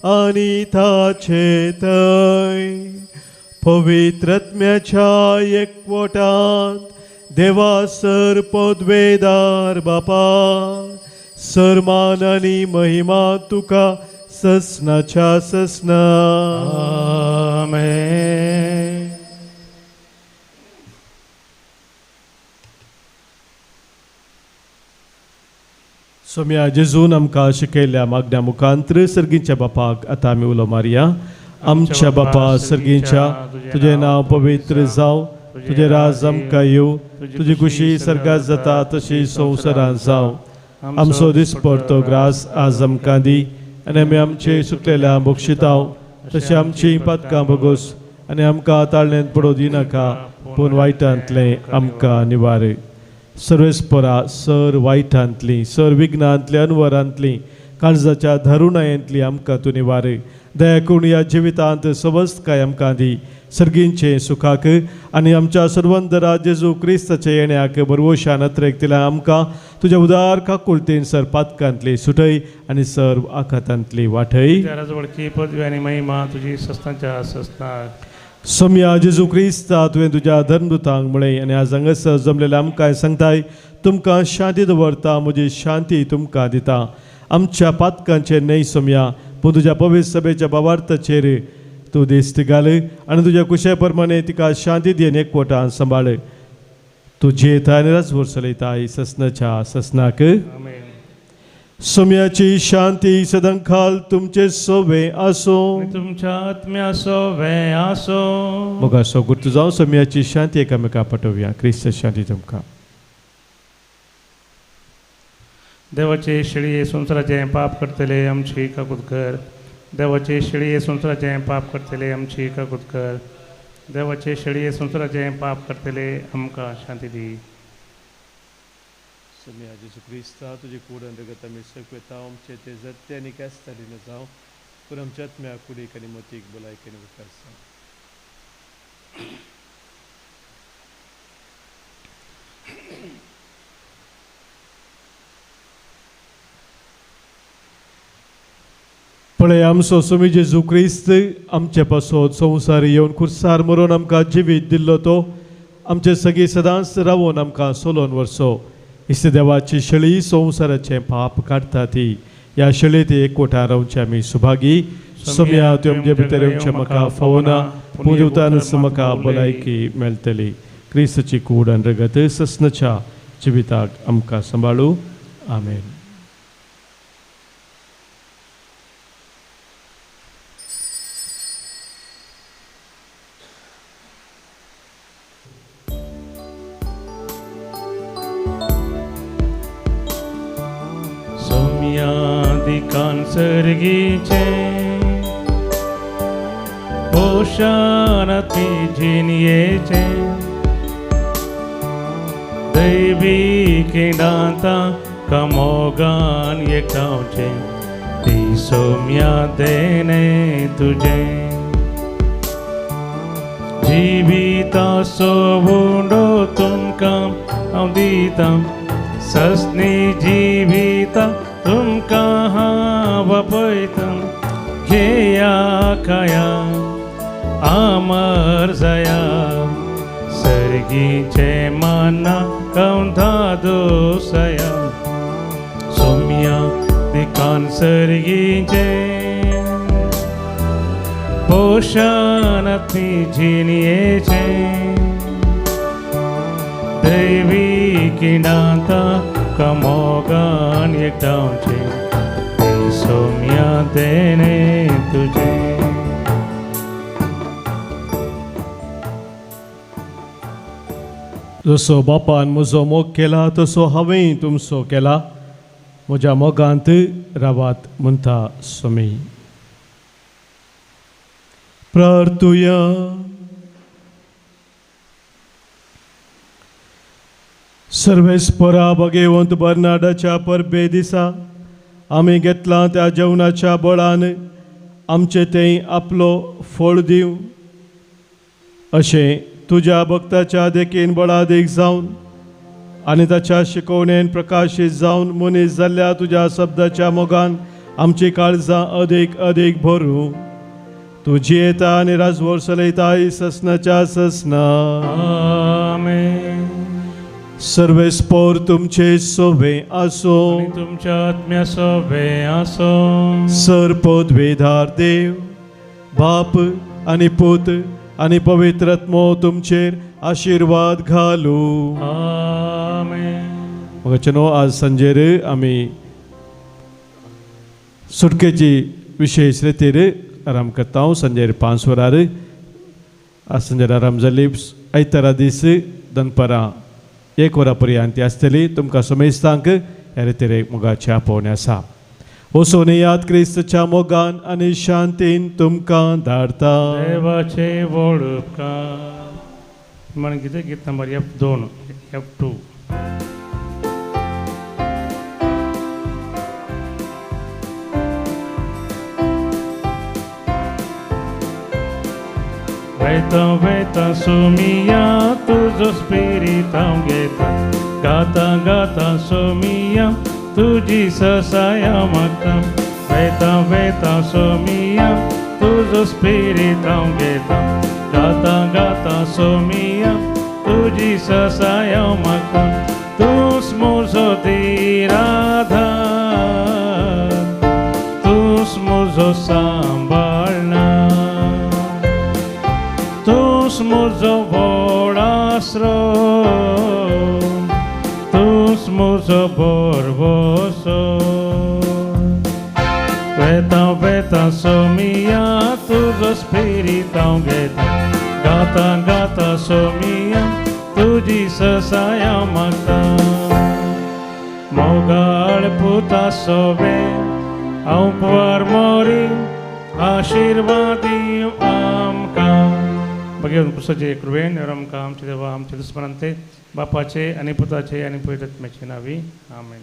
आनी ताचे थंय पवित्र आत्म्याच्या एकवटांत देवा सर पदवेदार बापा सरमान आनी महिमा तुका ससनाच्या ससना. आमेन. सोम्या जेजून आमकां शिकयल्ल्या मागण्या मुखांत्र सर्गीच्या बापाक आतां आमी उलो मारया. आमच्या बापा सर्गीच्या, तुजें नांव पवित्र जावं, तुजें राज आमकां येवं, तुजी खुशी सर्गात जाता तशी संवसारांत जावं. आमचो दिसपडतो ग्रास आज आमकां दी आनी आमी आमचे सुकलेल्या बक्षिताव तशें आमची पातकां भोगोस आनी आमकां ताळ्यांत पडोवं दिनाका पूण वायटांतलें आमकां निवार. सर्वेस्परा सर वायटांतली सर विघ्नांतली अनवरांतली काळजाच्या धारुणायेंतली आमकां तूं निवार. दया करून ह्या जिवितांत सवस्तकाय आमकां दी सर्गींचे सुखाक आनी आमच्या सर्वंदरा जेजू क्रिस्ताचे येण्याक बरवशान अत्रेक दिल्या आमकां तुज्या उदार काकुळतेन सर पातकांतली सुटय आनी सर्व आखातांतली वाटय. पदवी आनी महिमा तुजी सस्नाच्या सस्नाक. सोम्या जेजू क्रिस्ता तुवें तुज्या धर्मदूतांक म्हळें आनी आज हांगासर जमलेल्या आमकां सांगताय तुमकां शांती दवरता म्हजी शांती तुमकां दिता. आमच्या पातकांचेर न्हय सोम्या पूण तुज्या पवित्र सभेच्या बावार्थाचेर तूं दिश्ट घाल आनी तुज्या कुशे प्रमाणे तिका शांती दी आनी एकवटान सांबाळ. तूं जियेता आनी राजभर चलयताय ससनाच्या ससनाक. सोम्याची शांती सदांकाल तुमचे सोवे आसूं तुमच्या आत्म्या सोवे आसूं. मोगाचो गुर्तू जावं सोम्याची शांती एकामेका पटोवया. क्रिस्त शांती तुमकां. देवाचे शेळये संवसाराचें पाप करतले आमची काकूत कर. देवाचे शेळये संवसाराचें पाप करतले आमची काकूत कर. देवाचे शेळये संवसाराचें पाप करतले आमकां शांती दी. सोम्या जेजू क्रिस्ता तुजी कूड आनी रगत आमी सकयता आमचे ते जत्ते आनी केस्तालीन जावं पूण आमच्या आत्म्या कुडीक आनी मतीक भलायकेन उपकार जावं. पळय आमचो स्वामी जेजू क्रिस्त आमचे पासत संवसार येवन खुर्सार मरोन आमकां जिवीत दिल्लो तो आमचे सगळीं सदांच रावोन आमकां सोलोन वर्सो. इश्ट देवाची शेळी संवसाराचें पाप काडटा ती ह्या शेळी एकवटा रावचे आमी सुभागी. सोम्या त्यो आमचे भितर येवचें म्हाका फावना पूण उतानच म्हाका भलायकी मेळटली. क्रिस्ताची कूड आनी रगत ससनाच्या जिविताक आमकां सांबाळू. आमेन. सर्गीचे पोषण जिनयेचे दैवी किडांता कमोगान एकठावचे ती सौम्या देणे तुझे जिविता सोवुंडो तुमकां हांव दितां सस्नी जिविता तुमकां हांव आपयतां घेया खाया आमर जाया सर्गीचे माना कंधा दोसया सोम्या दिकान सर्गीचे पोषण जिनयेचे दैवी किडांता कमोगान एकठावचे ते सौम्या देणे तुझे. जसो बापान म्हजो मोग केला तसो हांवें तुमचो केला म्हज्या मोगांत रावात म्हणटा स्वामी. प्रार्थुया. सर्वेस्परा भगेवंत बर्नाडाच्या परबे दिसा आमी घेतलां त्या जेवणाच्या बळान आमचे थंय आपलो फळ दिवं अशें तुज्या भक्ताच्या देखीन बळादीक जावन आनी ताच्या शिकवणेन प्रकाशीत जावन मनीस जाल्ल्या तुज्या शब्दाच्या मोगान आमची काळजां अदीक अदीक भरूं. तूं जियेता आनी राजवोर चलयता ससनाच्या ससना. आमेन. सर्वेस्पोर तुमचे सोबे आसो तुमच्या आत्म्या सोबे आसो. सर पदवेधार देव बाप आनी पूत आनी पवित्र आत्मो तुमचेर आशिर्वाद घालू. आमेन. मगाचेनो आज सांजेर आमी सुटकेची विशेष रितीर आराम करता. सांजेर 5 वरार आज सांजेर आराम जाली. आयतारा दीस दनपारां 1 वरां पर्यंत ती आसतली. तुमकां समेस्तांक ह्या रितीर मोगाचें आपोवणें आसा. वचून याद क्रिस्तच्या मोगान आनी शांतीन तुमकां धाडता. देवाचे व्हड उपकार. म्हण कितें गीत नंबर F2 F2. वेता वेता सोमिया तुजो स्पिरीत हांव घेता गाता गाता सोमिया तुजी ससाया मागता वेता वेता सोमिया तुजो स्पिरीत हांव घेता गाता गाता सोमिया तुजी ससाया मागता तूंच म्हजो धीराधार तूंच म्हजो सांबाळना तूंच म्हजो व्हड आसरो तूंच म्हजो भरवसो. वेता वेता सोमिया तुजो स्पिरीत हांव घेता गाता गाता सोमिया तुजी ससाया मागता. मोगाळ पुता सोबे हांव कुंवर मोरी आशिर्वाद दिवं आमकां बगेवन क्रुसाचे कृपेन आमकां आमचे देवा आमचे दुस्मनांते बापाचे आनी पुताचे आनी पवित्र आत्म्याचे नावी आमेन.